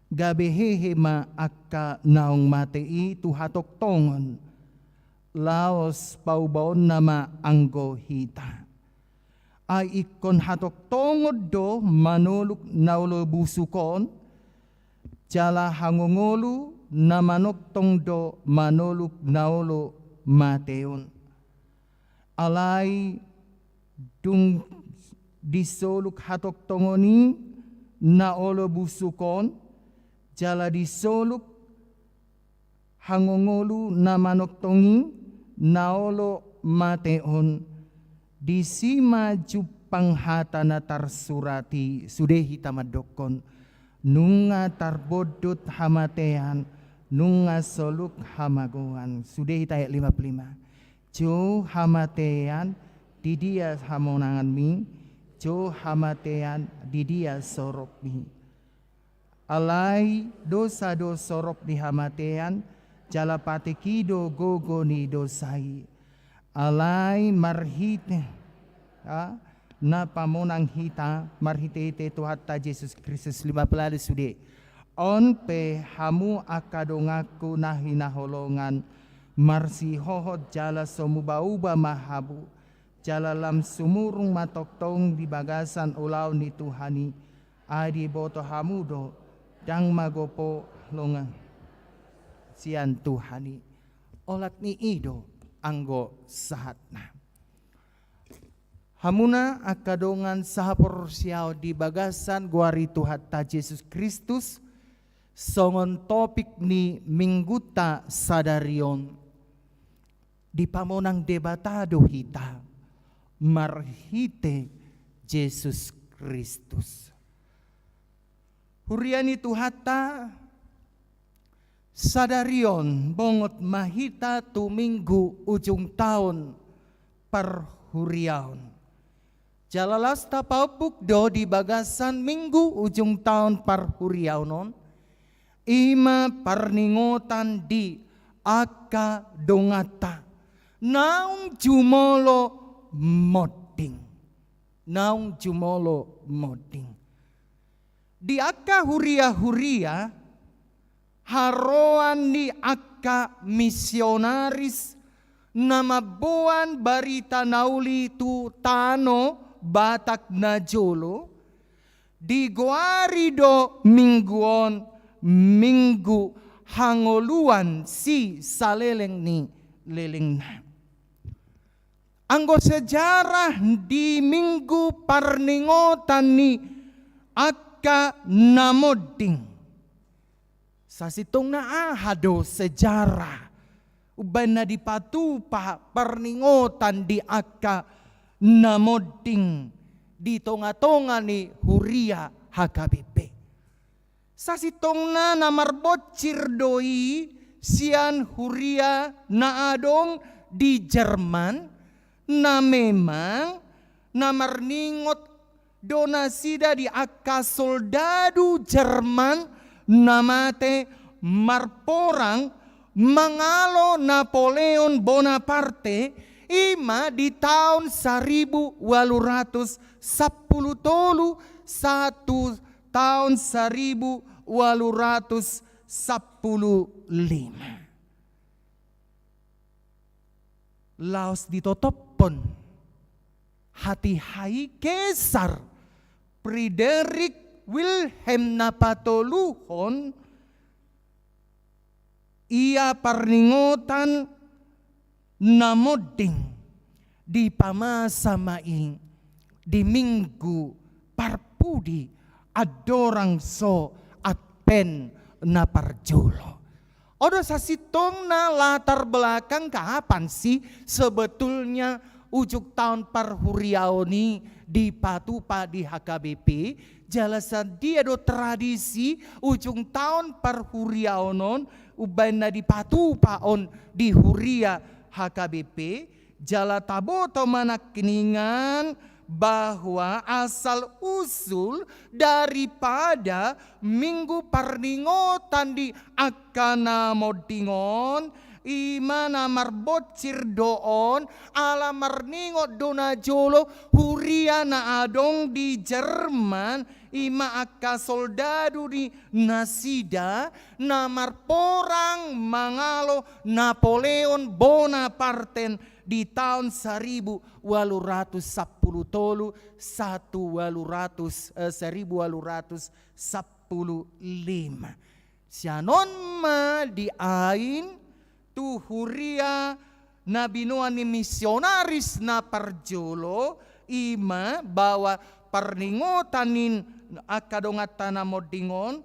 gabe hehe ma angka naung mate i tu hatongtongon, laos paubaonna ma anggo hita. Ai ingkon hatongtongon do manoluk na olo busuk on, jala hangoluan na manongtong do manoluk na olo mate on. Alai dung disoluk hatongtongon i na olo busuk on, jala disoluk hangoluan na manongtong i na olo mate on, disi ma jumpang hata na tarsurat i, sude hita mandokkon: Nunga tarbondut hamatean, nunga soluk hamagoan. Sude hita ayat lima pulu lima. Jo hamatean, di dia hamonanganmi? Jo hamatean, di dia soropmi? Alai dosa do sorop ni hamatean, jala patik i do gogo ni dosa i. Alai marhite, a, na pamonang hita marhitehite Tuhanta Jesus Kristus. Lima pulu ualu sude. On pe hamu angka donganku na hinaholongan, marsihohot jala so mubauba ma hamu, jala lam sumurung ma tongtong di bagasan ulaon ni Tuhan i, ai diboto hamu do, ndang magopo longan sian Tuhan i. Olat ni i do anggo sahatna. Hamuna angka dongan sahaporseaon di bagasan goar ni Tuhanta Jesus Kristus, songon topik ni minggunta sadari on, dipamonang Debata do hita marhite Jesus Kristus. Huria ni Tuhanta, sadari on bongot ma hita tu minggu ujung taon parhuriaon. Jala laos tapaompung do di bagasan minggu ujung taon parhuriaon on, i ma parningotan di angka donganta naung jumolo monding. Naung jumolo monding. Di angka huria-huria, haroroan ni angka misionaris na mamboan barita na uli tu tano Batak na jolo, digoari do minggu on minggu hangoluan sisaleleng ni lelengna. Anggo sejarah di minggu parningotan ni angka na monding, sasintongna aha do sejarah umbaen na dipatupa parningotan di angka na monding di tonga-tonga ni huria H K B P. Sasintongna na marbonsir do i sian huria na adong di Jerman, na memang na marningot do nasida di angka soldadu Jerman na mate marporang mangalo Napoleon Bonaparte, i ma di taon saribu ualu ratus sampulu tolu sahat tu taon saribu ualu ratus sampulu lima. Laos ditotophon hatiha i Kesar Frederick Wilhelm na patoluhon, ia parningotan na monding dipamasa ma i di Minggu Parpudi andorang so Advent na parjolo. On do sasintongna latar belakang kapan sih sebetulnya ujung taon parhuriaon i dipatupa di H K B P, jala sadia do tradisi ujung taon parhuriaon on umbaen na dipatupa on di huria H K B P, jala taboto ma nangkiningan bahwa asal usul daripada Minggu parningotan di angka na monding on, i ma na marbonsir do on, ala marningot do najolo huria na adong di Jerman, i ma angka soldadu ni nasida na marporang mangalo Napoleon Bonaparte di taon saribu ualu ratus sampulu tolu sahat tu ualu ratus, eh, saribu ualu ratus sampulu lima. Sian on ma diain tu huria na binoan ni misionaris na parjolo, i ma bahwa parningotan ni angka donganta na monding on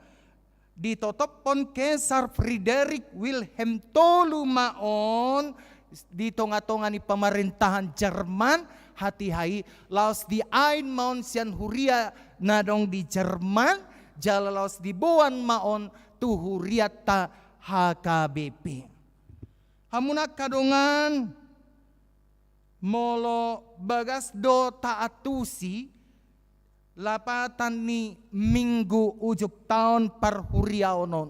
ditotophon Kesar Frederick Wilhelm tolu ma on di tonga-tonga ni pamarintahan Jerman, hatiha i laos diain ma on sian huria na adong di Jerman, jala laos diboan ma on tu hurianta H K B P. Hamu na angka dongan, molo bagas do taantusi lapatan ni Minggu ujung taon parhuriaon on,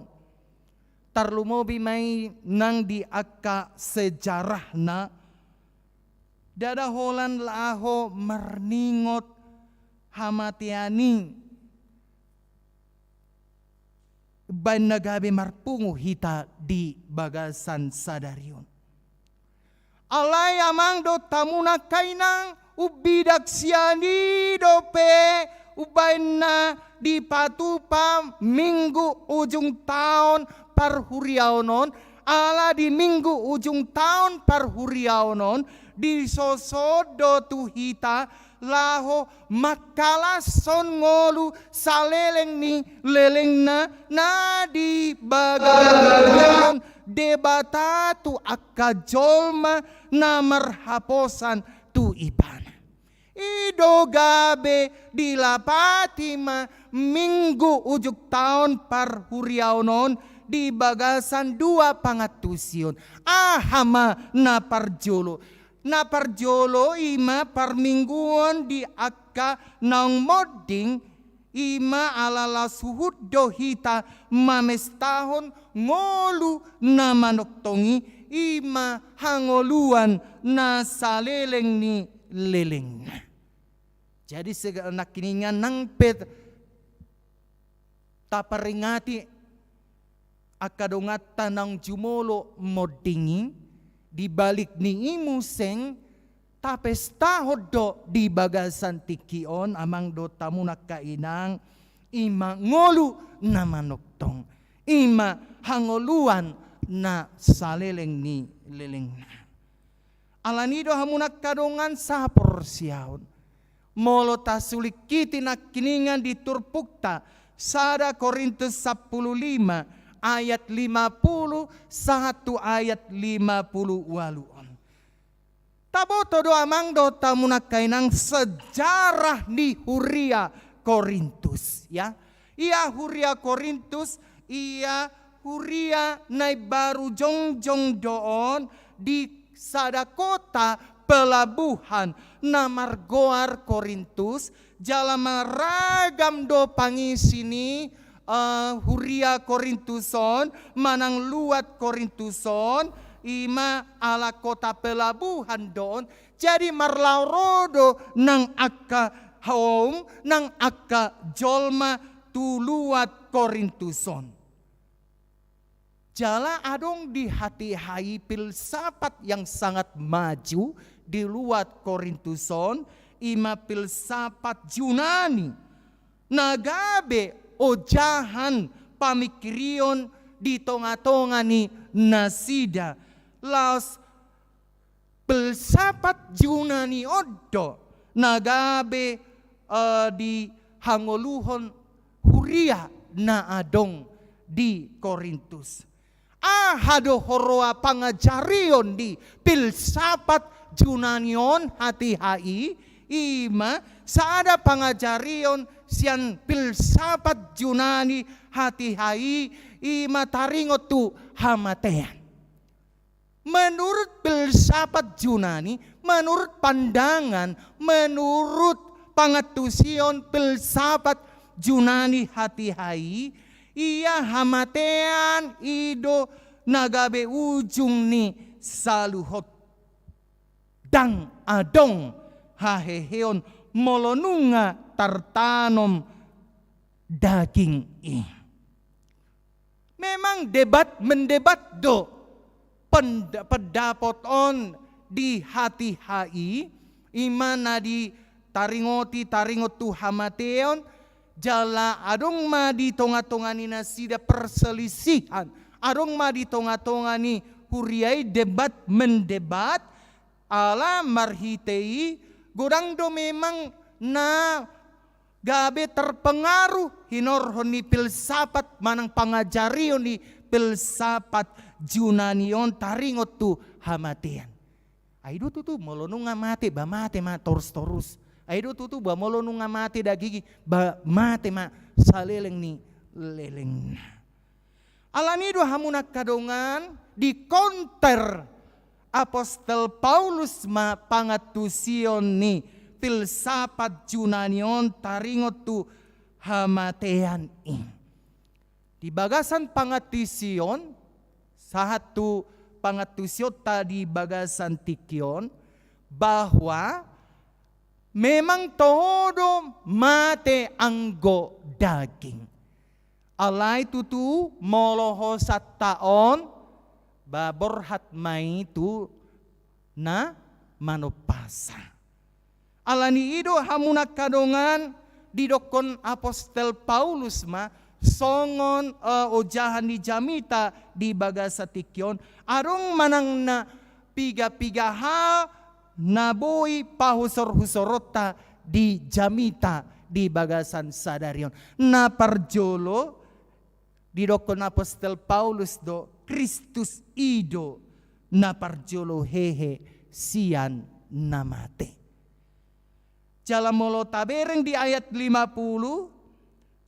tarlumobi ma i nang di angka sejarahna, ndada holan laho marningot hamatean i baen na gabe marpungu hita di bagasan sadari on. Alai amang dohot hamu na angka inang, umbidak sian i dope umbaen na dipatupa Minggu ujung taon parhuriaon on, ala di Minggu ujung taon parhuriaon on, disosohon do tu hita laho mangkalashon ngolu saleleng ni lelengna na di bagasan Debata tu angka jolma na marhaposan tu Ibana. I do gabe dilapati ma Minggu ujung taon parhuriaon on di bagasan dua pangantusion. Aha ma na parjolo? Na parjolo i ma parmingguon di angka naung monding, i ma ala laos huhut do hita mamestahon ngolu na manongtong i, i ma hangoluan na saleleng ni lelengna. Jadi sega-, nangkiningan nang pe taparingati angka donganta naung jumolo monding i, di balik ni i muse tapestahon do di bagasan tingki on, amang dohot hamu na angka inang, i ma ngolu na manongtong, i ma hangoluan na saleleng ni lelengna. Alani do hamu na angka dongan sahaporseaon, molo tasulingkiti nangkiningan di turpukta, sada Korintus sampulu lima ayat lima puluh sahat tu ayat lima puluh ualu on. Taboto do amang dohot hamu nangkaningan sejarah ni huria Korintus, ya. Ia huria Korintus, ia huria na imbaru jongjong do on di sada kota pelabuhan na margoar Korintus, jala maragam do pangisi ni, eh, huria Korintus on, manang luat Korintus on, i ma ala kota pelabuhan do on. Jadi marlaho ro do nang angka houm, nang angka jolma tu luat Korintus on. Jala adong di hatiha i filsafat yang sangat maju di luat Korintus on, i ma filsafat Junani, na gabe ojahan pamingkirion di tongatonga ni nasida. Laos filsafat Junani on do na gabe, eh, dihangoluhon huria na adong di Korintus. Aha do huroha pangajarion ni filsafat Junani on hatiha i? I ma sada pangajarion sian filsafat Junani hatiha i, i ma taringot tu hamatean. Menurut filsafat Junani, menurut pandangan, menurut pangantusion filsafat Junani hatiha i, ia hamatean i do na gabe ujung ni saluhut. Ndang adong haheheon molo nunga tartanom daging i. Memang debat mendebat do pend-, pendapot on di hatiha i, i ma na ditaringoti taringot tu hamateon, jala adong ma di tongatonga ni nasida perselisihan, adong ma di tongatonga ni huria i debat mendebat, ala marhite i godang do memang na gabe terpengaruh hinorhon ni filsafat manang pangajarion ni filsafat Junani on taringot tu hamatean. Ai do tutu molo nunga mate ba mate ma torus-torus. Ai do tutu ba molo nunga mate daging i ba mate ma saleleng ni lelengna. Alani do hamu nangkadongan, di konter Apostel Paulus ma pangantusion ni filsafat Junani on taringot tu hamatean i. Di bagasan pangantusion, sahat tu pangantusionta di bagasan tingki on, bahwa memang toho do mate anggo daging. Alai tutu molo hosanta on, ba borhat ma i tu na manompasa. Alani i do hamu nangkadongan, didokkon Apostel Paulus ma songon, eh, ojahan ni jamita di bagasan tingki on, adong manang na piga-piga hal na boi pahusorhusoronta di jamita di bagasan sadari on. Na parjolo, didokkon Apostel Paulus do, Kristus i do na parjolo hehe sian na mate. Jala molo tabereng di ayat lima puluh,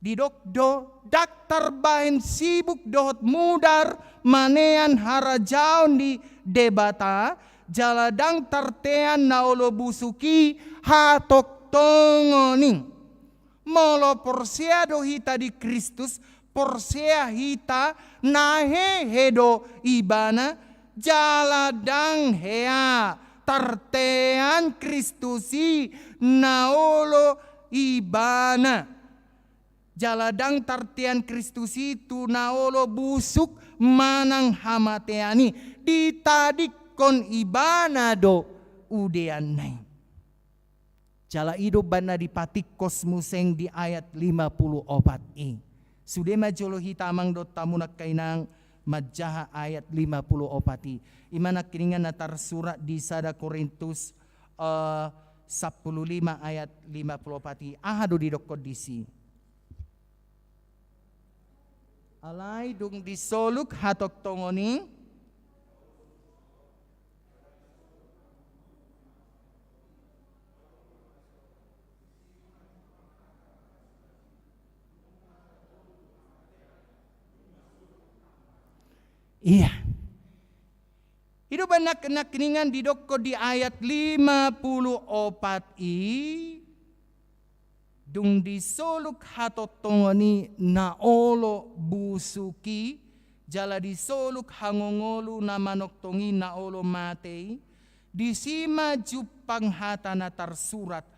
didok do, ndang tarbahen sibuk dohot mudar manean harajaon ni Debata, jala ndang tartean na olo busuk i hatongtongon i. Molo porsea do hita di Kristus, porsea hita na hehe do Ibana, jala ndang hea tartean Kristus i na olo Ibana. Jala ndang tartean Kristus i tu na olo busuk manang hamatean i, ditadingkon Ibana do udeanna i. Jala i do umbahen na dipatingkos muse di ayat lima puluh opat i. Sude ma jolo hita amang dohot hamu nangkaningan manjaha ayat lima puluh opat i. I ma nangkiningan na tarsurat di sada Korintus, eh, sampulu lima ayat lima puluh opat i. Aha do didokkon disi? Alai dung disoluk hatongtongon i. Ia. I do umbahen nangkiningan didokkon di ayat lima pulu opat i, dung disoluk hatongtongon i na olo busuk i, jala disoluk hangoluan na manongtong i na olo mate i, disi ma jumpang hata na tarsurat,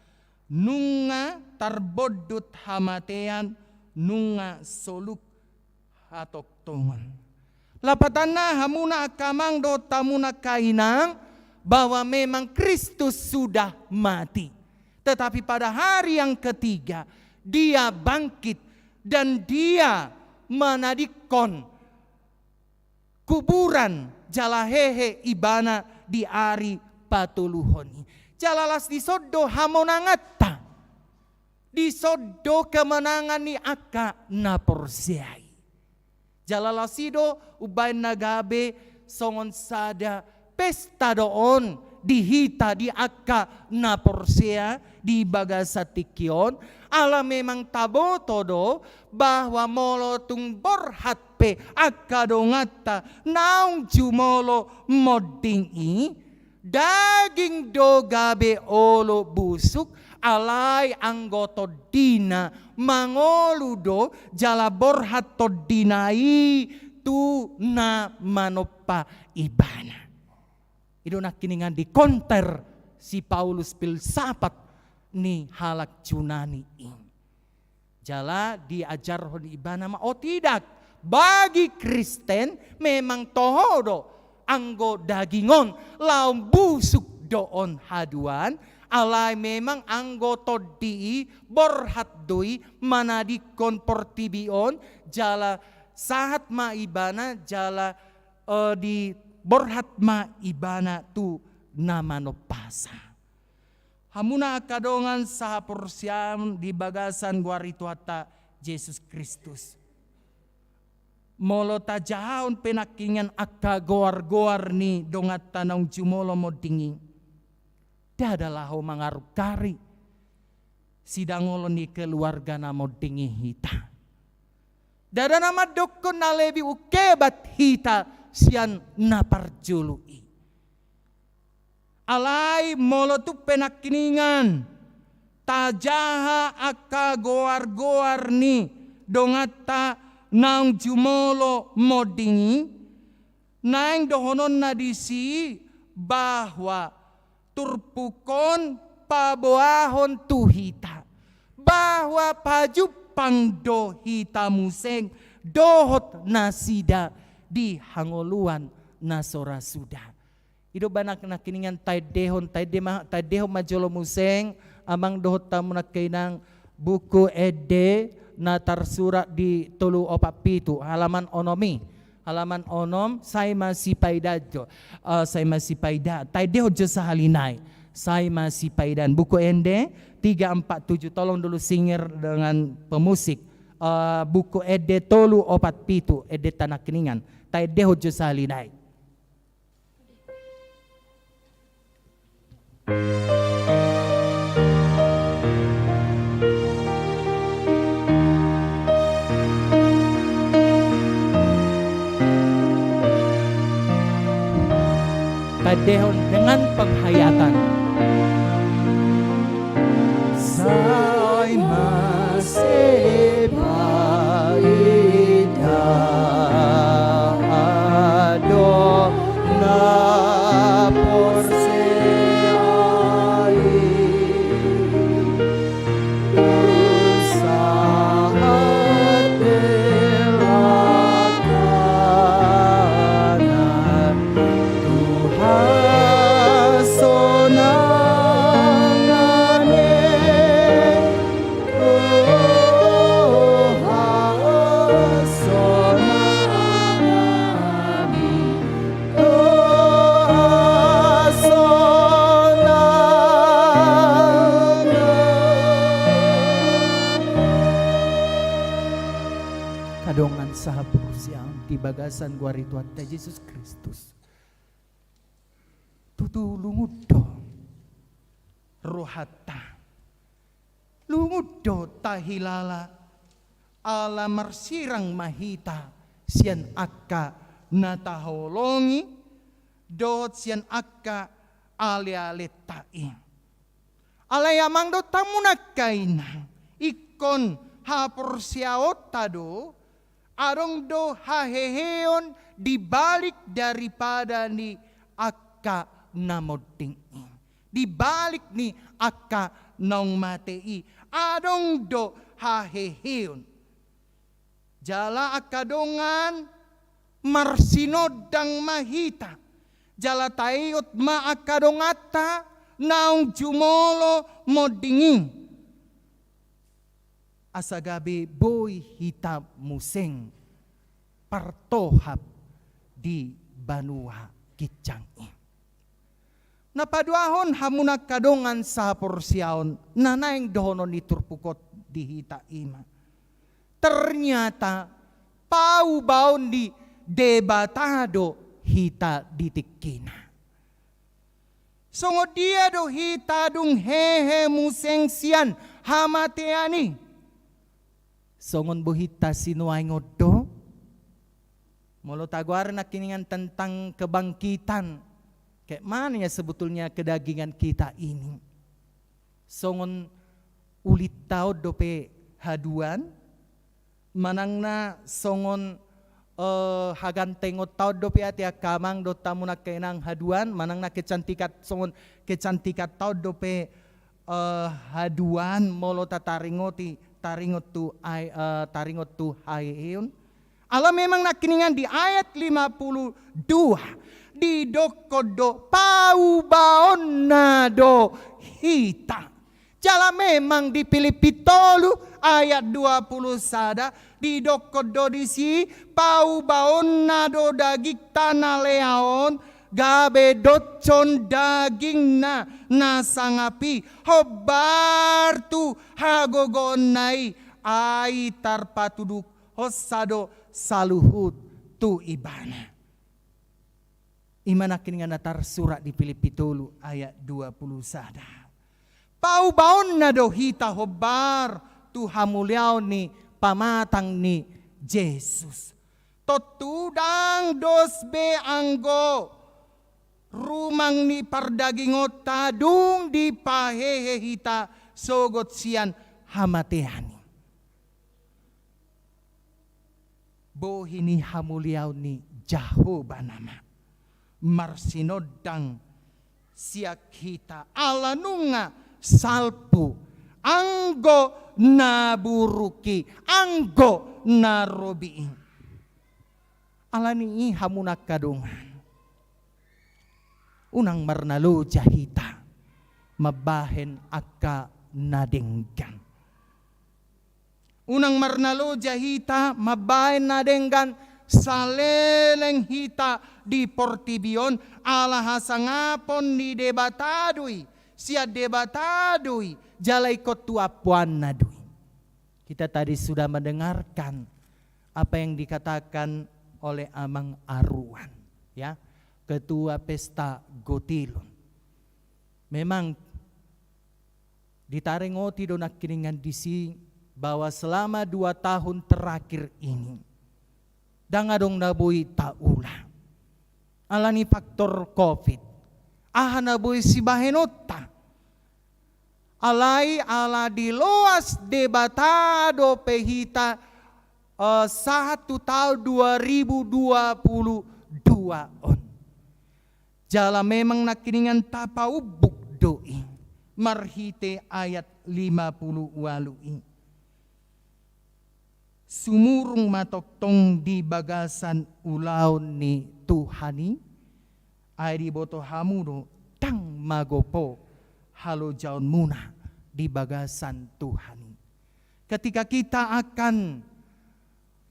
nunga tarbondut hamatean, nunga soluk hatongtongon. Lapatanna, hamuna angka amang dohot hamuna angka inang, bahwa memang Kristus sudah mati. Tetapi pada hari yang ketiga, Dia bangkit dan Dia manadingkon kuburan jala hehe Ibana di ari patoluhon i. Jala laos dison do hamonanganta. Dison do kemenangan ni angka na porsea i. Jala laos i do umbahen na gabe songon sada pesta do on di hita, di angka na porsea di bagasan tingki on, ala memang taboto do bahwa molo tung borhat pe angka donganta naung jumolo monding i, daging do gabe olo busuk, alai anggo tondina mangolu do jala borhat tondina i tu na manompa ibana. I do nangkiningan dikonter si Paulus filsafat ni halak Junani i. Jala diajarhon ibana ma, o tidak, bagi Kristen memang toho do anggo daging on laho busuk do on haduan, alai memang anggo tondi i borhat do i manadingkon portibi on, jala sahat ma ibana, jala, eh, diborhat ma ibana tu na manompasa. Hamuna angka dongan sahaporseaon di bagasan goar ni Tuhanta Jesus Kristus. Molo tajahahon pe nangkiningan angka goar-goar ni donganta naung jumolo monding i, ndada laho mangarungkari sidangolon ni keluarga na monding i hita. Ndada na mandokkon na lebih ungkebat hita sian na parjolo i. Alai molo tung pe nangkiningan tajaha angka goar-goar ni donganta naung jumolo monding i, naeng dohononna disi bahwa turpuk on paboahon tu hita, bahwa pajumpang do hita muse dohot nasida di hangoluan na so ra suda. I do umbahen nangkiningan taendehon, taende ma, taendehon ma jolo muse, amang dohot hamu nangkiningan, Buku Ende na tarsurat di tolu opat pitu, halaman onom i. Halaman onom, Sai Masipaidaan jo. Eh, Sai Masipaidaan. Taendehon jo sahali nai. Sai Masipaidaan. Buku Ende tiga empat tujuh. Tolong dulu singer dengan pemusik. Eh, Buku Ende tolu opat pitu. Ende ta nangkiningan. Taendehon jo sahali nai. Taendehon dengan penghayatan. Sai masipaidaan do na porsea i, tu sahat hela tangihon Tuhan so na Sahaporseaon di bagasan goar ni Tuhanta Jesus Kristus. Tutu lungun do rohanta. Lungun do tahilala ala marsirang ma hita sian angka na taholongi dohot sian angka alealeta i. Alai amang dohot hamu nangkaningan, ingkon haporseaonta do, adong do haheheon di balik daripada ni angka na monding i, di balik ni angka naung mate i, adong do haheheon. Jala angka dongan, marsinondang ma hita. Jala taingot ma angka donganta naung jumolo monding i, asa gabe boi hita muse partohap di banua ginjang i. Na paduahon, hamu na angka dongan sahaporseaon, na naeng dohonon ni turpuk on di hita i ma, ternyata paubaon ni Debata do hita di tingkina. Songon dia do hita dung hehe muse sian hamatean i? Songon bohinta sinuaeng on do. Molo tagoari nangkiningan tentang kebangkitan, kayak mana ya sebetulnya kedagingan kita ini? Songon ulinta on dope haduan, manang na songon, eh, hagantengonta on dope ate angka amang dohot hamu nangkaningan haduan, manang na kecantikan, songon kecantikanta on dope, eh, haduan, molo tataringoti, taringot tu ai-, eh, taringot tu haheheon. Ala memang nangkiningan di ayat lima puluh dua didokkon do paubaonna do hita. Jala memang di Pilippi tolu ayat dua puluh sada didokkon do disi, paubaonna do dagingta na lea on, gabe doshon dagingna na sangap i hombar tu hagogoonna i, ai tarpatuduhonsa do saluhut tu ibana. I ma nangkiningan na tarsurat di Pilippi tolu ayat dua puluh sada. Paubaonna do hita hombar tu hamuliaon ni pamatang ni Jesus. Tontu ndang dos be anggo rumang ni pardagingonta dung dipahehe hita sogot sian hamatean i. Bohi ni hamuliaon ni Jahowa nama marsinondang sian hita, ala nunga salpu anggo na buruk i, anggo na robi i. Ala ni i hamu na angka dongan, unang marnaloja hita mambahen angka na denggan. Unang marnaloja hita mambahen na denggan saleleng hita di portibi on, ala hasangapon ni Debata do i, sian Debata do i, jala ingkon tu ampuanna do i. Kita tadi sudah mendengarkan apa yang dikatakan oleh Amang Aruan, ya, Ketua Pesta Gotilon. Memang ditaringoti do nangkiningan disi bahwa selama dua tahun terakhir ini, ndang adong na boi taula. Ala ni faktor covid. Aha na boi sibahenonta? Alai ala diloas Debata dope hita, eh, sahat tu taon dua ribu dua puluh dua on. Jala memang nangkiningan tapaumbuk do i marhite ayat lima puluh ualu i. Sumurung ma tongtong di bagasan ulaon ni Tuhan i, ai diboto hamu do ndang magopo halojaonmuna di bagasan Tuhan i. Ketika kita akan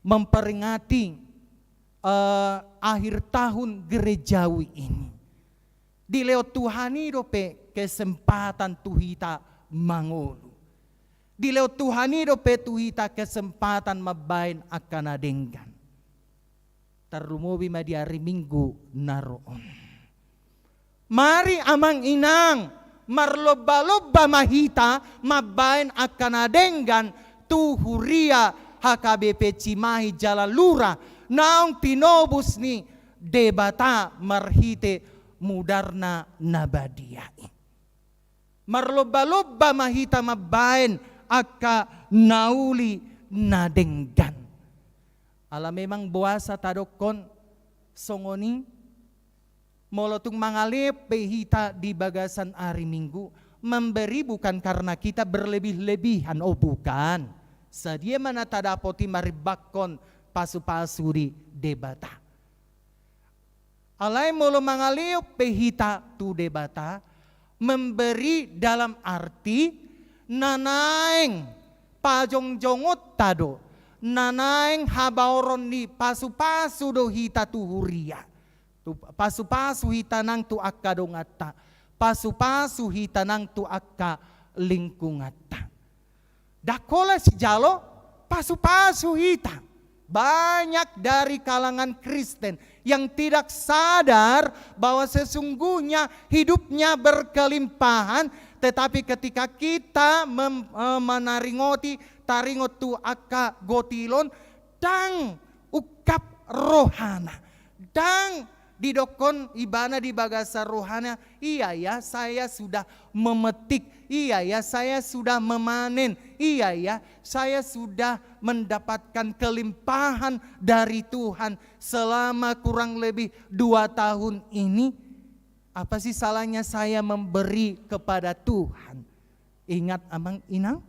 memperingati, eh, akhir tahun gerejawi ini, dilehon Tuhan i dope kesempatan tu hita mangolu. Dilehon Tuhan i dope tu hita kesempatan mambahen angka na denggan. Tarlumobi ma di ari Minggu na ro on. Mari amang inang, marlomba-lomba ma hita mambaen angka na denggan tu huria H K B P Cimahi Jalalura, naung tinobus ni Debata marhite mudarna na badia i. Marlomba-lomba ma hita mambaen angka na uli na denggan. Ala memang boasa tadokkon songon i? Molo tung mangalehon pe hita di bagasan ari Minggu, memberi bukan karena kita berlebih-lebihan, oh bukan. Sadia ma na tadapot i marimbangkon pasu-pasu ni Debata. Alai molo mangalehon pe hita tu Debata, memberi dalam arti na naeng pajongjongonta do, na naeng habaoron ni pasu-pasu do hita tu huria. Tu pasu-pasu hita nang tu angka donganta, pasu-pasu hita nang tu angka lingkunganta. Ndang holan sijalo pasu-pasu hita. Banyak dari kalangan Kristen yang tidak sadar bahwa sesungguhnya hidupnya berkelimpahan, tetapi ketika kita mem-, eh, manaringoti, taringot tu angka gotilon, ndang ungkap rohana. Ndang didokkon ibana di bagasan rohana, "Iya ya, saya sudah memetik. Iya ya, saya sudah memanen. Iya ya, saya sudah mendapatkan kelimpahan dari Tuhan selama kurang lebih dua tahun ini. Apa sih salahnya saya memberi kepada Tuhan?" Ingat, amang inang,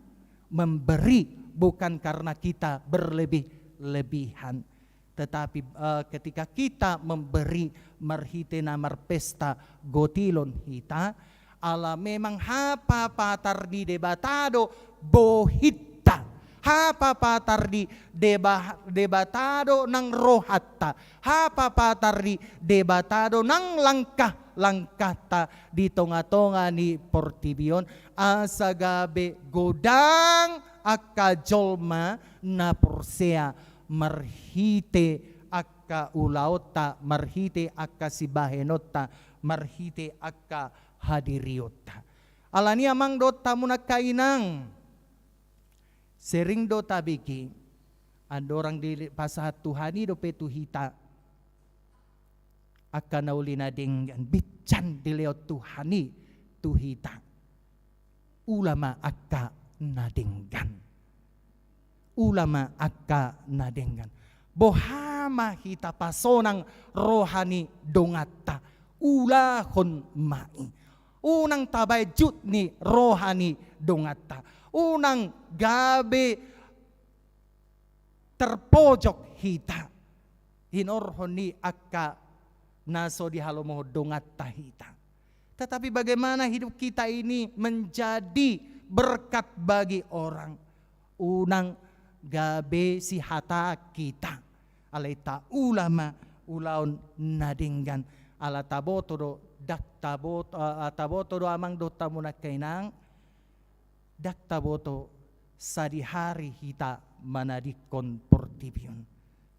memberi bukan karena kita berlebih-lebihan. Tetapi, eh, ketika kita memberi marhite na marpesta gotilon hita, ala memang hapapatar ni Debata do bohinta. Hapapatar ni Deba-, Debata do nang rohanta. Hapapatar ni Debata do nang langkah-langkahta di tonga-tonga ni portibi on, asa gabe godang angka jolma na porsea marhite angka ulaonta, marhite angka sibahenonta, marhite angka hadirionta. Alani, amang dohot hamu angka inang, sering do tabege, andorang dipasahat Tuhan i dope tu hita angka na uli na denggan, bincan dilehon Tuhan i tu hita. Ula ma angka na denggan. Ula ma angka na denggan. Boha ma hita pasonang roha ni donganta, ulahon ma i. Unang tabaen jut ni roha ni donganta. Unang gabe terpojok hita hinorhon ni angka na so dihalomohon donganta hita. Tetapi bagaimana hidup kita ini menjadi berkat bagi orang? Unang gabe sihata kita. Alai taula ma ulaon na denggan. Ala taboto do, ndang tabot-, eh, taboto do, amang dohot hamu angka inang, ndang taboto sadihari hita manadingkon portibi on.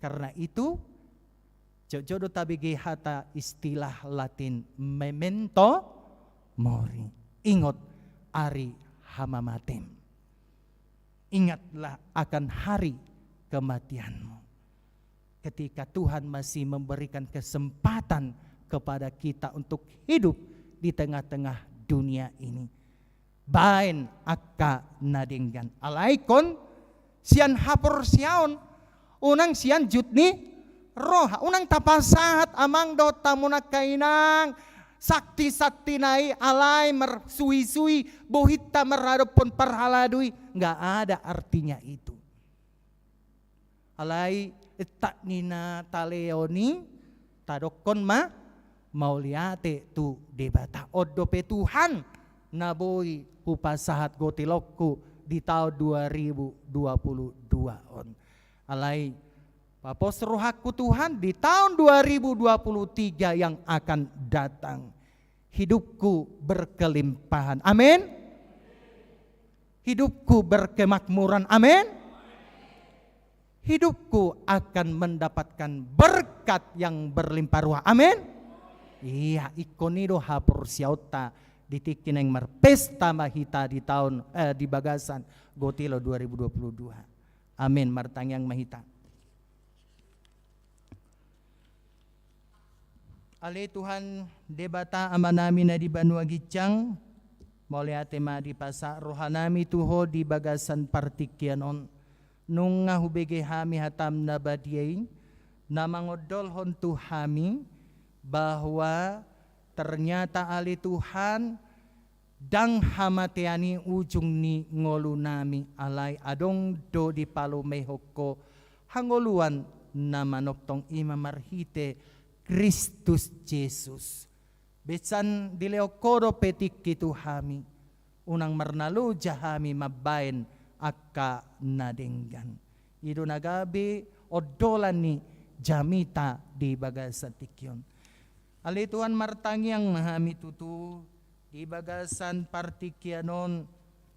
Karena itu, jotjot do tabege hata istilah Latin, memento mori. Ingot ari hamamatem. Ingatlah akan hari kematianmu. Ketika Tuhan masih memberikan kesempatan kepada kita untuk hidup di tengah-tengah dunia ini, baen angka na denggan. Alai ingkon sian haporseaon, unang sian jut ni roha. Unang tapasahat, amang dohot hamu angka inang, sakti-saktina i, alai marsuisui bohinta maradophon parhalado i. Nggak ada artinya itu. Alai etak ni na talehon i, tadokkon ma mauliate tu Debata. On dope Tuhan na boi hupasahat gotilonku di taon dua ribu dua puluh dua on. Alai papos rohangku, Tuhan, di tahun dua ribu dua puluh tiga yang akan datang, hidupku berkelimpahan. Amin. Hidupku berkemakmuran. Amin. Hidupku akan mendapatkan berkat berkat yang berlimpah ruah. Amin. Ia, ingkon i do haporseaonta di tingki naeng marpesta ma hita di taon, eh, di bagasan Gotilo dua ribu dua puluh dua. Amin. Martangiang ma hita. Ale Tuhan Debata Amanami na di banua ginjang, mauliate ma dipasahat rohanami tu Ho di bagasan partingkian on. Nunga hubege hami hataM na badia i, na mangondolhon tu hami, bahwa ternyata ale Tuhan, ndang hamatean i ujung ni ngolunami, alai adong do dipalumehon Ho hangoluan na manongtong, i ma marhite Kristus Jesus. Baenon dilehon Ho dope tingki tu hami, unang marnaloja hami mambaen angka na denggan. I do na gabe ondolan ni jamita di bagasan tingki on. Ale Tuhan, martangiang ma hami tutu di bagasan partingkian on,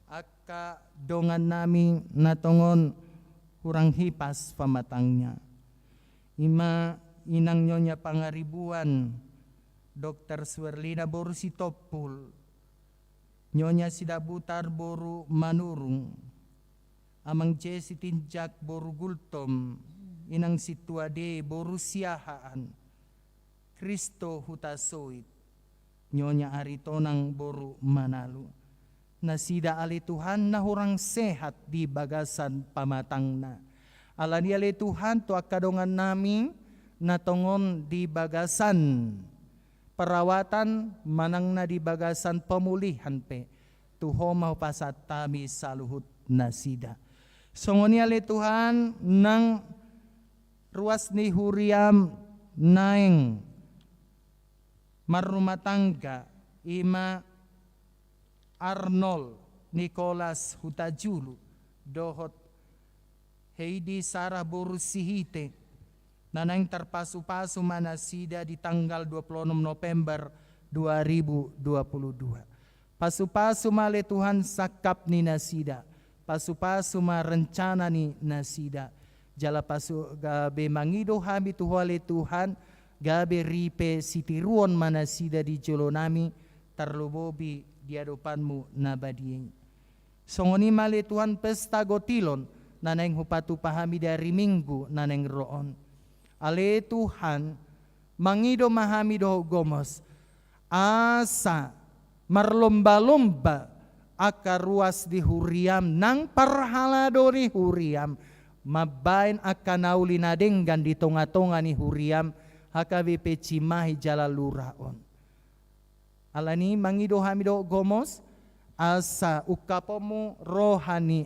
angka dongannami na tongon hurang hipas pamatangna. I ma inang Nyonya Pangaribuan, Dokter Suerlina boru Sitompul, Nyonya Sidabutar boru Manurung, Amang Jesi Tinjak boru Gultom, Inang Sintua De boru Siahaan, Kristo Hutasoit, Nyonya Aritonang boru Manalu. Nasida ale Tuhan na hurang sehat di bagasan pamatangna. Alani i ale Tuhan, tu angka dongannami na tongon di bagasan perawatan manang na di bagasan pemulihan pe, tu Ho ma hupasahat hami saluhut nasida. Songon i ale Tuhan, nang ruas ni huriaM naeng marrumah tangga, i ma Arnold Nicholas Hutajulu dohot Heidi Sarah boru Sihite, na naeng tarpasupasu ma nasida di tanggal dua puluh enam November dua ribu dua puluh dua. Pasupasu ma ale Tuhan sangkap ni nasida, pasupasu ma rencana ni nasida. Jala pasu gabe mangido hami tu Ho ale Tuhan, gabe ripe sitiruon ma nasida di jolonami, tarlumobi di adopanMu na badia i. Songon i ma ale Tuhan pesta gotilon na naeng hupatupa hami di ari Minggu na naeng ro on. Ale Tuhan, mangido ma hami dohot gomos, asa marlomba-lomba angka ruas di huriaM nang parhalado ni huriaM, mambaen angka na uli na denggan di tonga-tonga ni huriaM, H K B P Cimahi Jalan Lurah on. Alani i mangido hami dohot gomos, asa ungkaponMu roha ni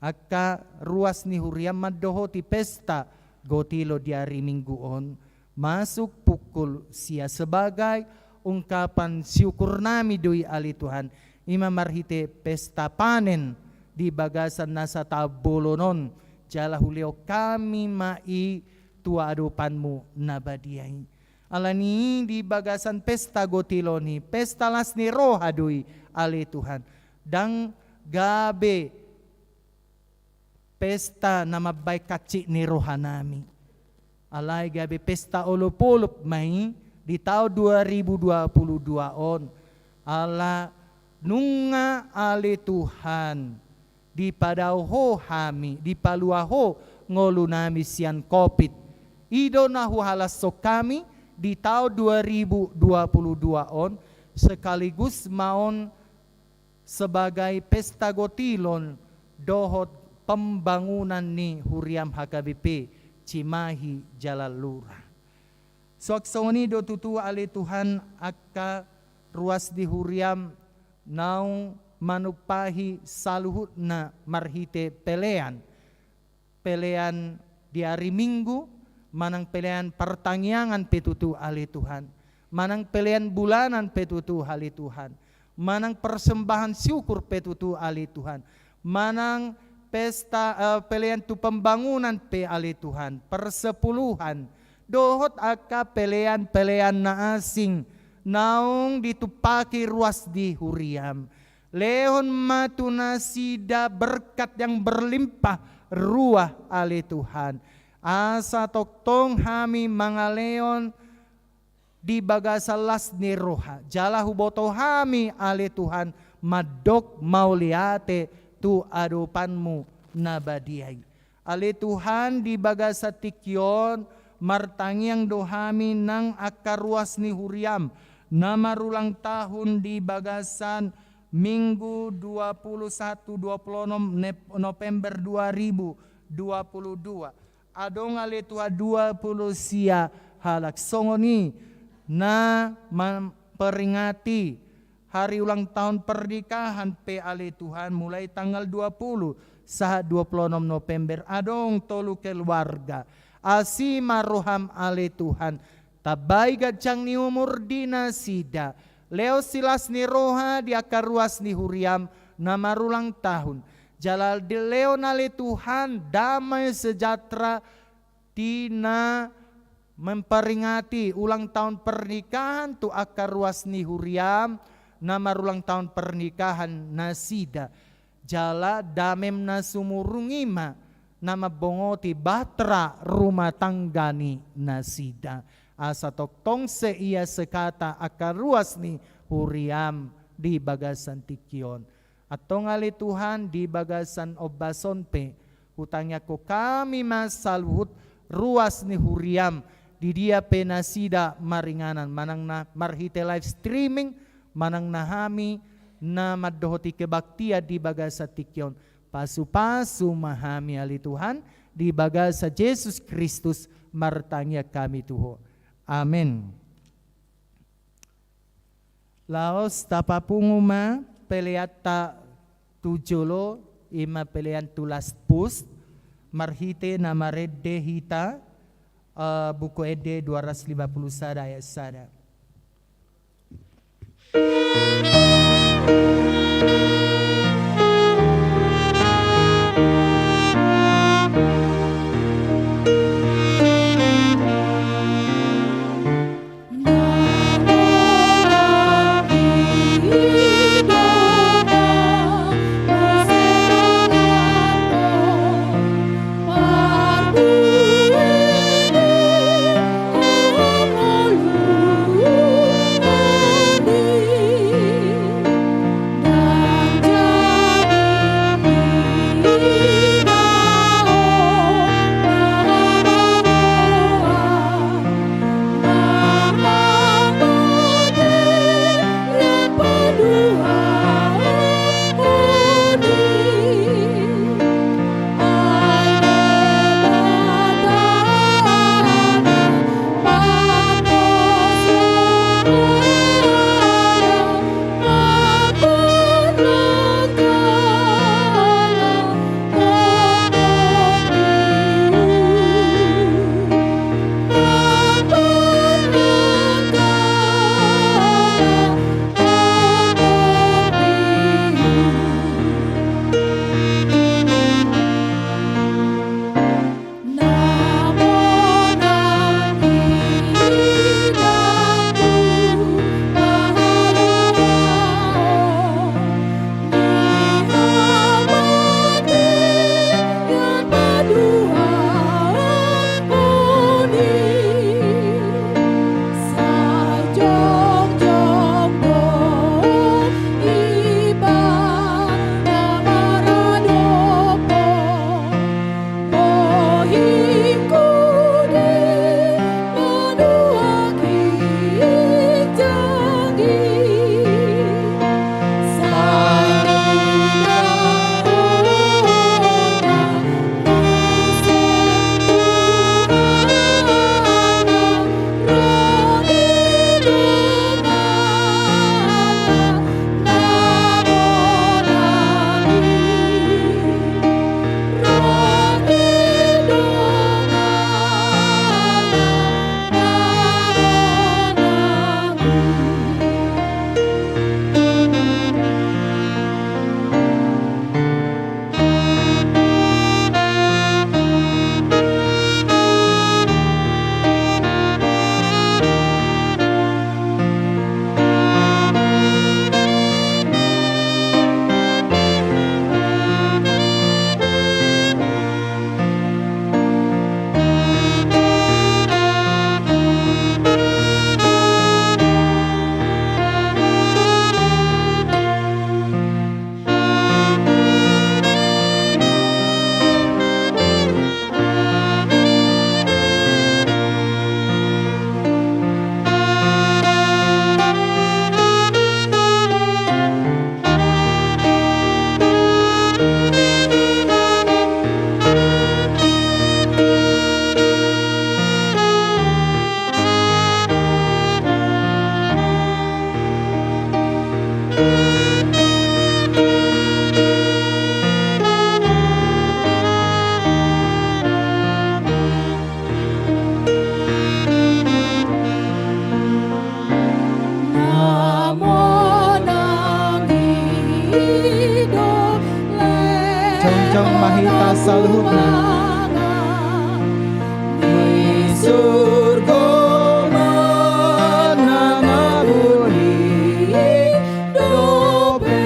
angka ruas ni huriaM mandohoti pesta gotilo di ari Minggu on, masuk pukul sia sebagai ungkapan syukurnami do i ale Tuhan, i ma marhite pesta panen di bagasan na sataon bolon on, jala hulehon hami ma i tu adopanMu na badia i. Alani i di bagasan pesta gotilon i, pesta las ni roha do i ale Tuhan. Ndang gabe pesta na mambaen hansit ni rohanami. Alai gabe pesta olop-olop ma i di taon dua ribu dua puluh dua on. Ala nunga ale Tuhan, dipadao Ho hami, dipalua Ho ngolunami sian Covid. I do na huhalashon hami di taon dua ribu dua puluh dua on, sekaligus ma on sebagai pesta gotilon dohot pembangunan ni huriaM H K B P Cimahi Jalan Lurah. Suang songon i do tutu ale Tuhan angka ruas di huriaM naung manumpahi saluhutna marhite pelean. Pelean di ari Minggu, manang pelean partangiangan pe tutu ale Tuhan, manang pelean bulanan pe tutu ale Tuhan, manang persembahan syukur pe tutu ale Tuhan, manang pesta, eh, pelean tu pembangunan pe ale Tuhan, persepuluhan, dohot angka pelean-pelean na asing naung ditumpaki ruas di huriaM. Lehon ma tu nasida berkat yang berlimpah ruah ale Tuhan. Asa tongtong hami mangalehon di bagasan las ni roha. Jala huboto hami, ale Tuhan, mandok mauliate tu adopanMu na badia i. Ale Tuhan, di bagasan tingki on, martangiang do hami nang angka ruas ni huriaM, na marulang tahun di bagasan Minggu dua puluh satu, dua puluh enam Nep-, November dua ribu dua puluh dua. Adong ale Tuhan dua puluh sia halak songon i na memperingati hari ulang tahun pernikahan pe ale Tuhan, mulai tanggal dua puluh sahat dua puluh enam November, adong tolu keluarga. Asi ma rohaM ale Tuhan, tambai ganjang ni umur di nasida, lehon silas ni roha di angka ruas ni huriaM na marulang tahun. Jala dilehon ale Tuhan damai sejahtera di na memperingati ulang tahun pernikahan tu angka ruas ni huriaM na marulang tahun pernikahan nasida. Jala dameM na sumurung i ma na mambongoti bahtera rumah tangga ni nasida. Asa tongtong seia sekata angka ruas ni huriaM di bagasan tingki on. Antong ale Tuhan, di bagasan ombas on pe, hutangiangkon hami ma saluhut ruas ni huriaM, di dia pe nasida maringanan, manang na marhite live streaming, manang na hami na mandohoti kebaktian di bagasan tingki on. Pasupasu ma hami ale Tuhan, di bagasan Jesus Kristus martangiang hami tu Ho. Amen. Laos tapapungu ma peleanta tu jolo, i ma pelean tu Last Post, marhite na marende hita, eh, Buku Ende dua ratus lima puluh sada ayat sada. Jongjong ma hita saluhutna. Di surgo ma na mangoli dope.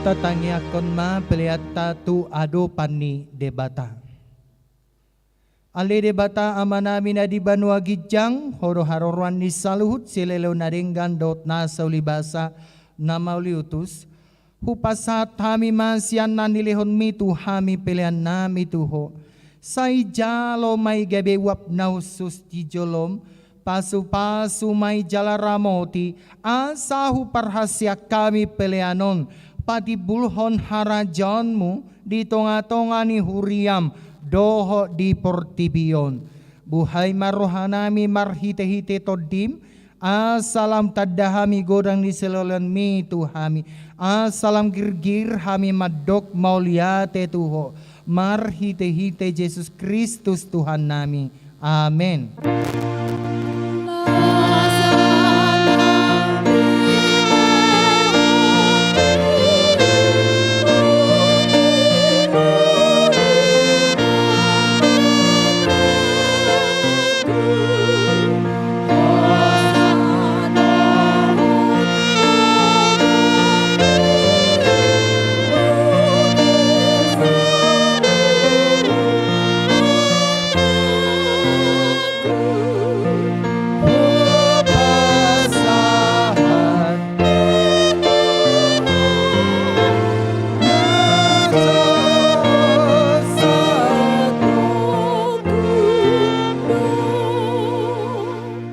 Tatangiangkon ma peleanta tu adopan ni Debata. Ale Debata Amanami na di banua ginjang, Ho do haroroan ni saluhut silehon na denggan dohot na so ulibasa na mauliutus. Hupasahat hami ma sian na nilehonMi tu hami peleannami tu Ho. Sai jalo ma i gabe uap na hushus di jolom, pasupasu ma i jala ramoti, asa huparhaseang hami pelean on patimbulhon harajaonMu di tongatonga ni huriaM dohot di portibi on. Buhai ma rohanami marhitehite TondiM, asa lam tanda hami godang ni silehonMi tu hami, asa lam girgir hami mandok mauliate tu Ho, marhitehite Jesus Kristus Tuhannami. Amen.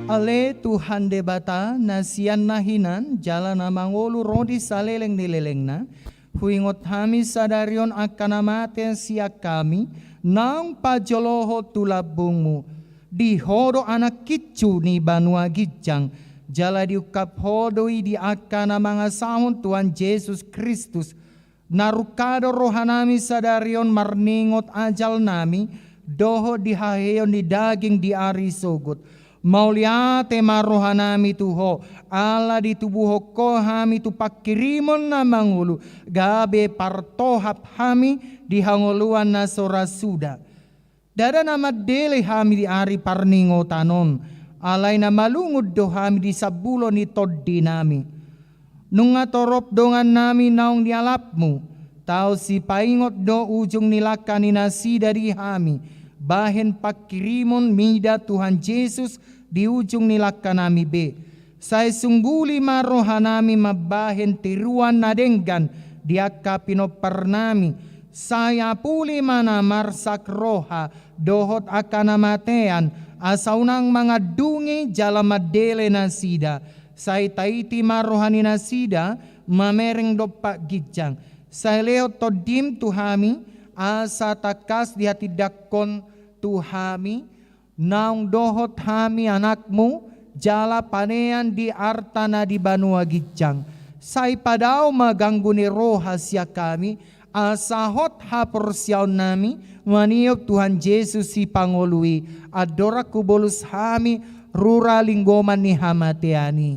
Ale Tuhan Debata, na sian na hinan jala na mangolu ro di saleleng ni lelengna, huingot hami sadari on angka na mate sian hami, naung pajolohon tu lambungMu. Di Ho do anak kincu ni banua ginjang, jala diungkap Ho do i di angka na mangasahon Tuhan Jesus Kristus. Na rungka do rohanami sadari on marningot ajalnami, dohot di haheion ni daging di ari sogot. Mauliate ma rohanami tu Ho, ala ditubuhon Ho hami tu pangkirimon na mangolu, gabe partohap hami di hangoluan na so ra suda. Ndada na mandele hami di ari parningotan on, alai na malungun do hami di sambulo ni tondinami. Nunga torop dongannami naung nialapMu, tau sipaingot do ujung ni langka ni nasida di hami, bahen pangkirimon mida Tuhan Jesus di ujung ni langkanami be. Sai sungguli ma rohanami mambahen tiruan na denggan di angka pinomparnami, sai apuli ma na marsak roha dohot angka na matean, asa unang mangandungi jala mandele nasida. Sai taiti ma roha ni nasida mamereng dompak ginjang. Sai lehon TondiM tu hami, asa tangkas dihatindangkon tu hami, naung dohot hami anakMu, jala panean di arta na di banua ginjang. Sai padao ma ganggu ni roha sian hami, asa hot haporseaonnami maniop Tuhan Jesus Sipangolu i, andorang hubolus hami rura linggoman ni hamatean i.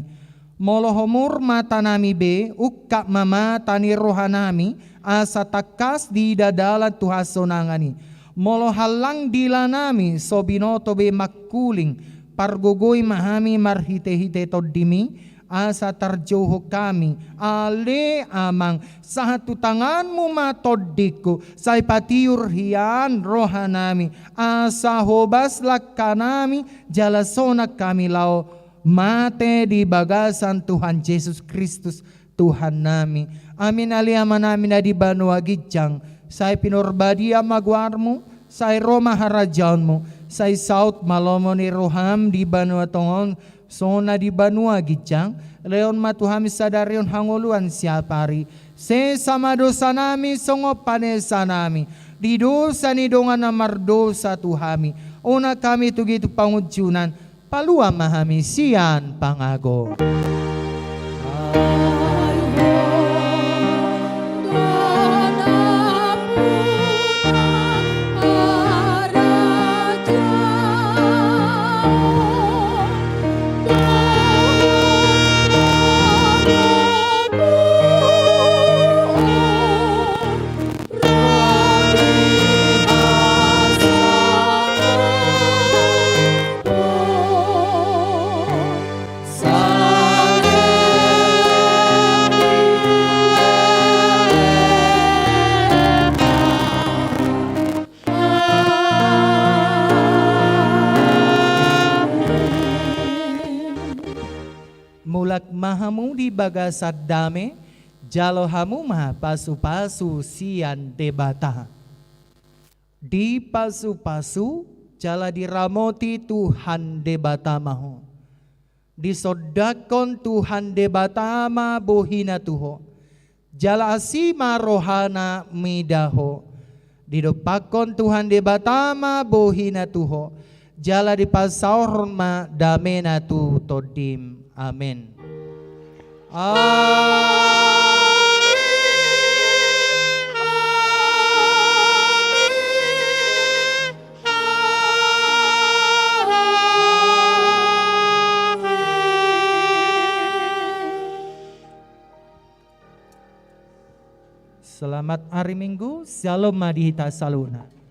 Molo homur matanami be, ungkap ma mata ni rohanami, asa tangkas diida dalan tu hasonangan i. Molo hallang dilanami so binoto be mangkuling, pargogoi ma hami marhitehite TondiMi, asa tarjouhon hami. Ale Amang, sahat tu tanganMu ma tondingku, sai patiur hian rohanami, asa hobas langkanami, jala sonang hami laho Mate di bagasan Tuhan Jesus Kristus, Tuhannami. Amin. Ale Amanami na di banua ginjang, sai pinarbadia ma goarMu, sai ro ma harajaonMu, sai saut ma lomo ni rohaM di banua tonga on, songon na di banua ginjang. Lehon ma tu hami sadari on hangoluan siapari. Sesa ma dosanami songon panesanami di dosa ni dongan na mardosa tu hami. Unang hami tugi tu pangunjunan, palua ma hami sian pangago. Mulak ma hamu di bagasan dame, jalo hamu ma pasupasu sian Debata. Dipasupasu jala diramoti Tuhan Debata ma ho. Disondangkon Tuhan Debata ma bohiNa tu ho, jala asi ma rohaNa mida ho. Didompakkon Tuhan Debata ma bohiNa tu ho, jala dipasaorhon ma dameNa tu tondim. Amen. Amen. Selamat hari Minggu, shalom ma di hita saluhutna.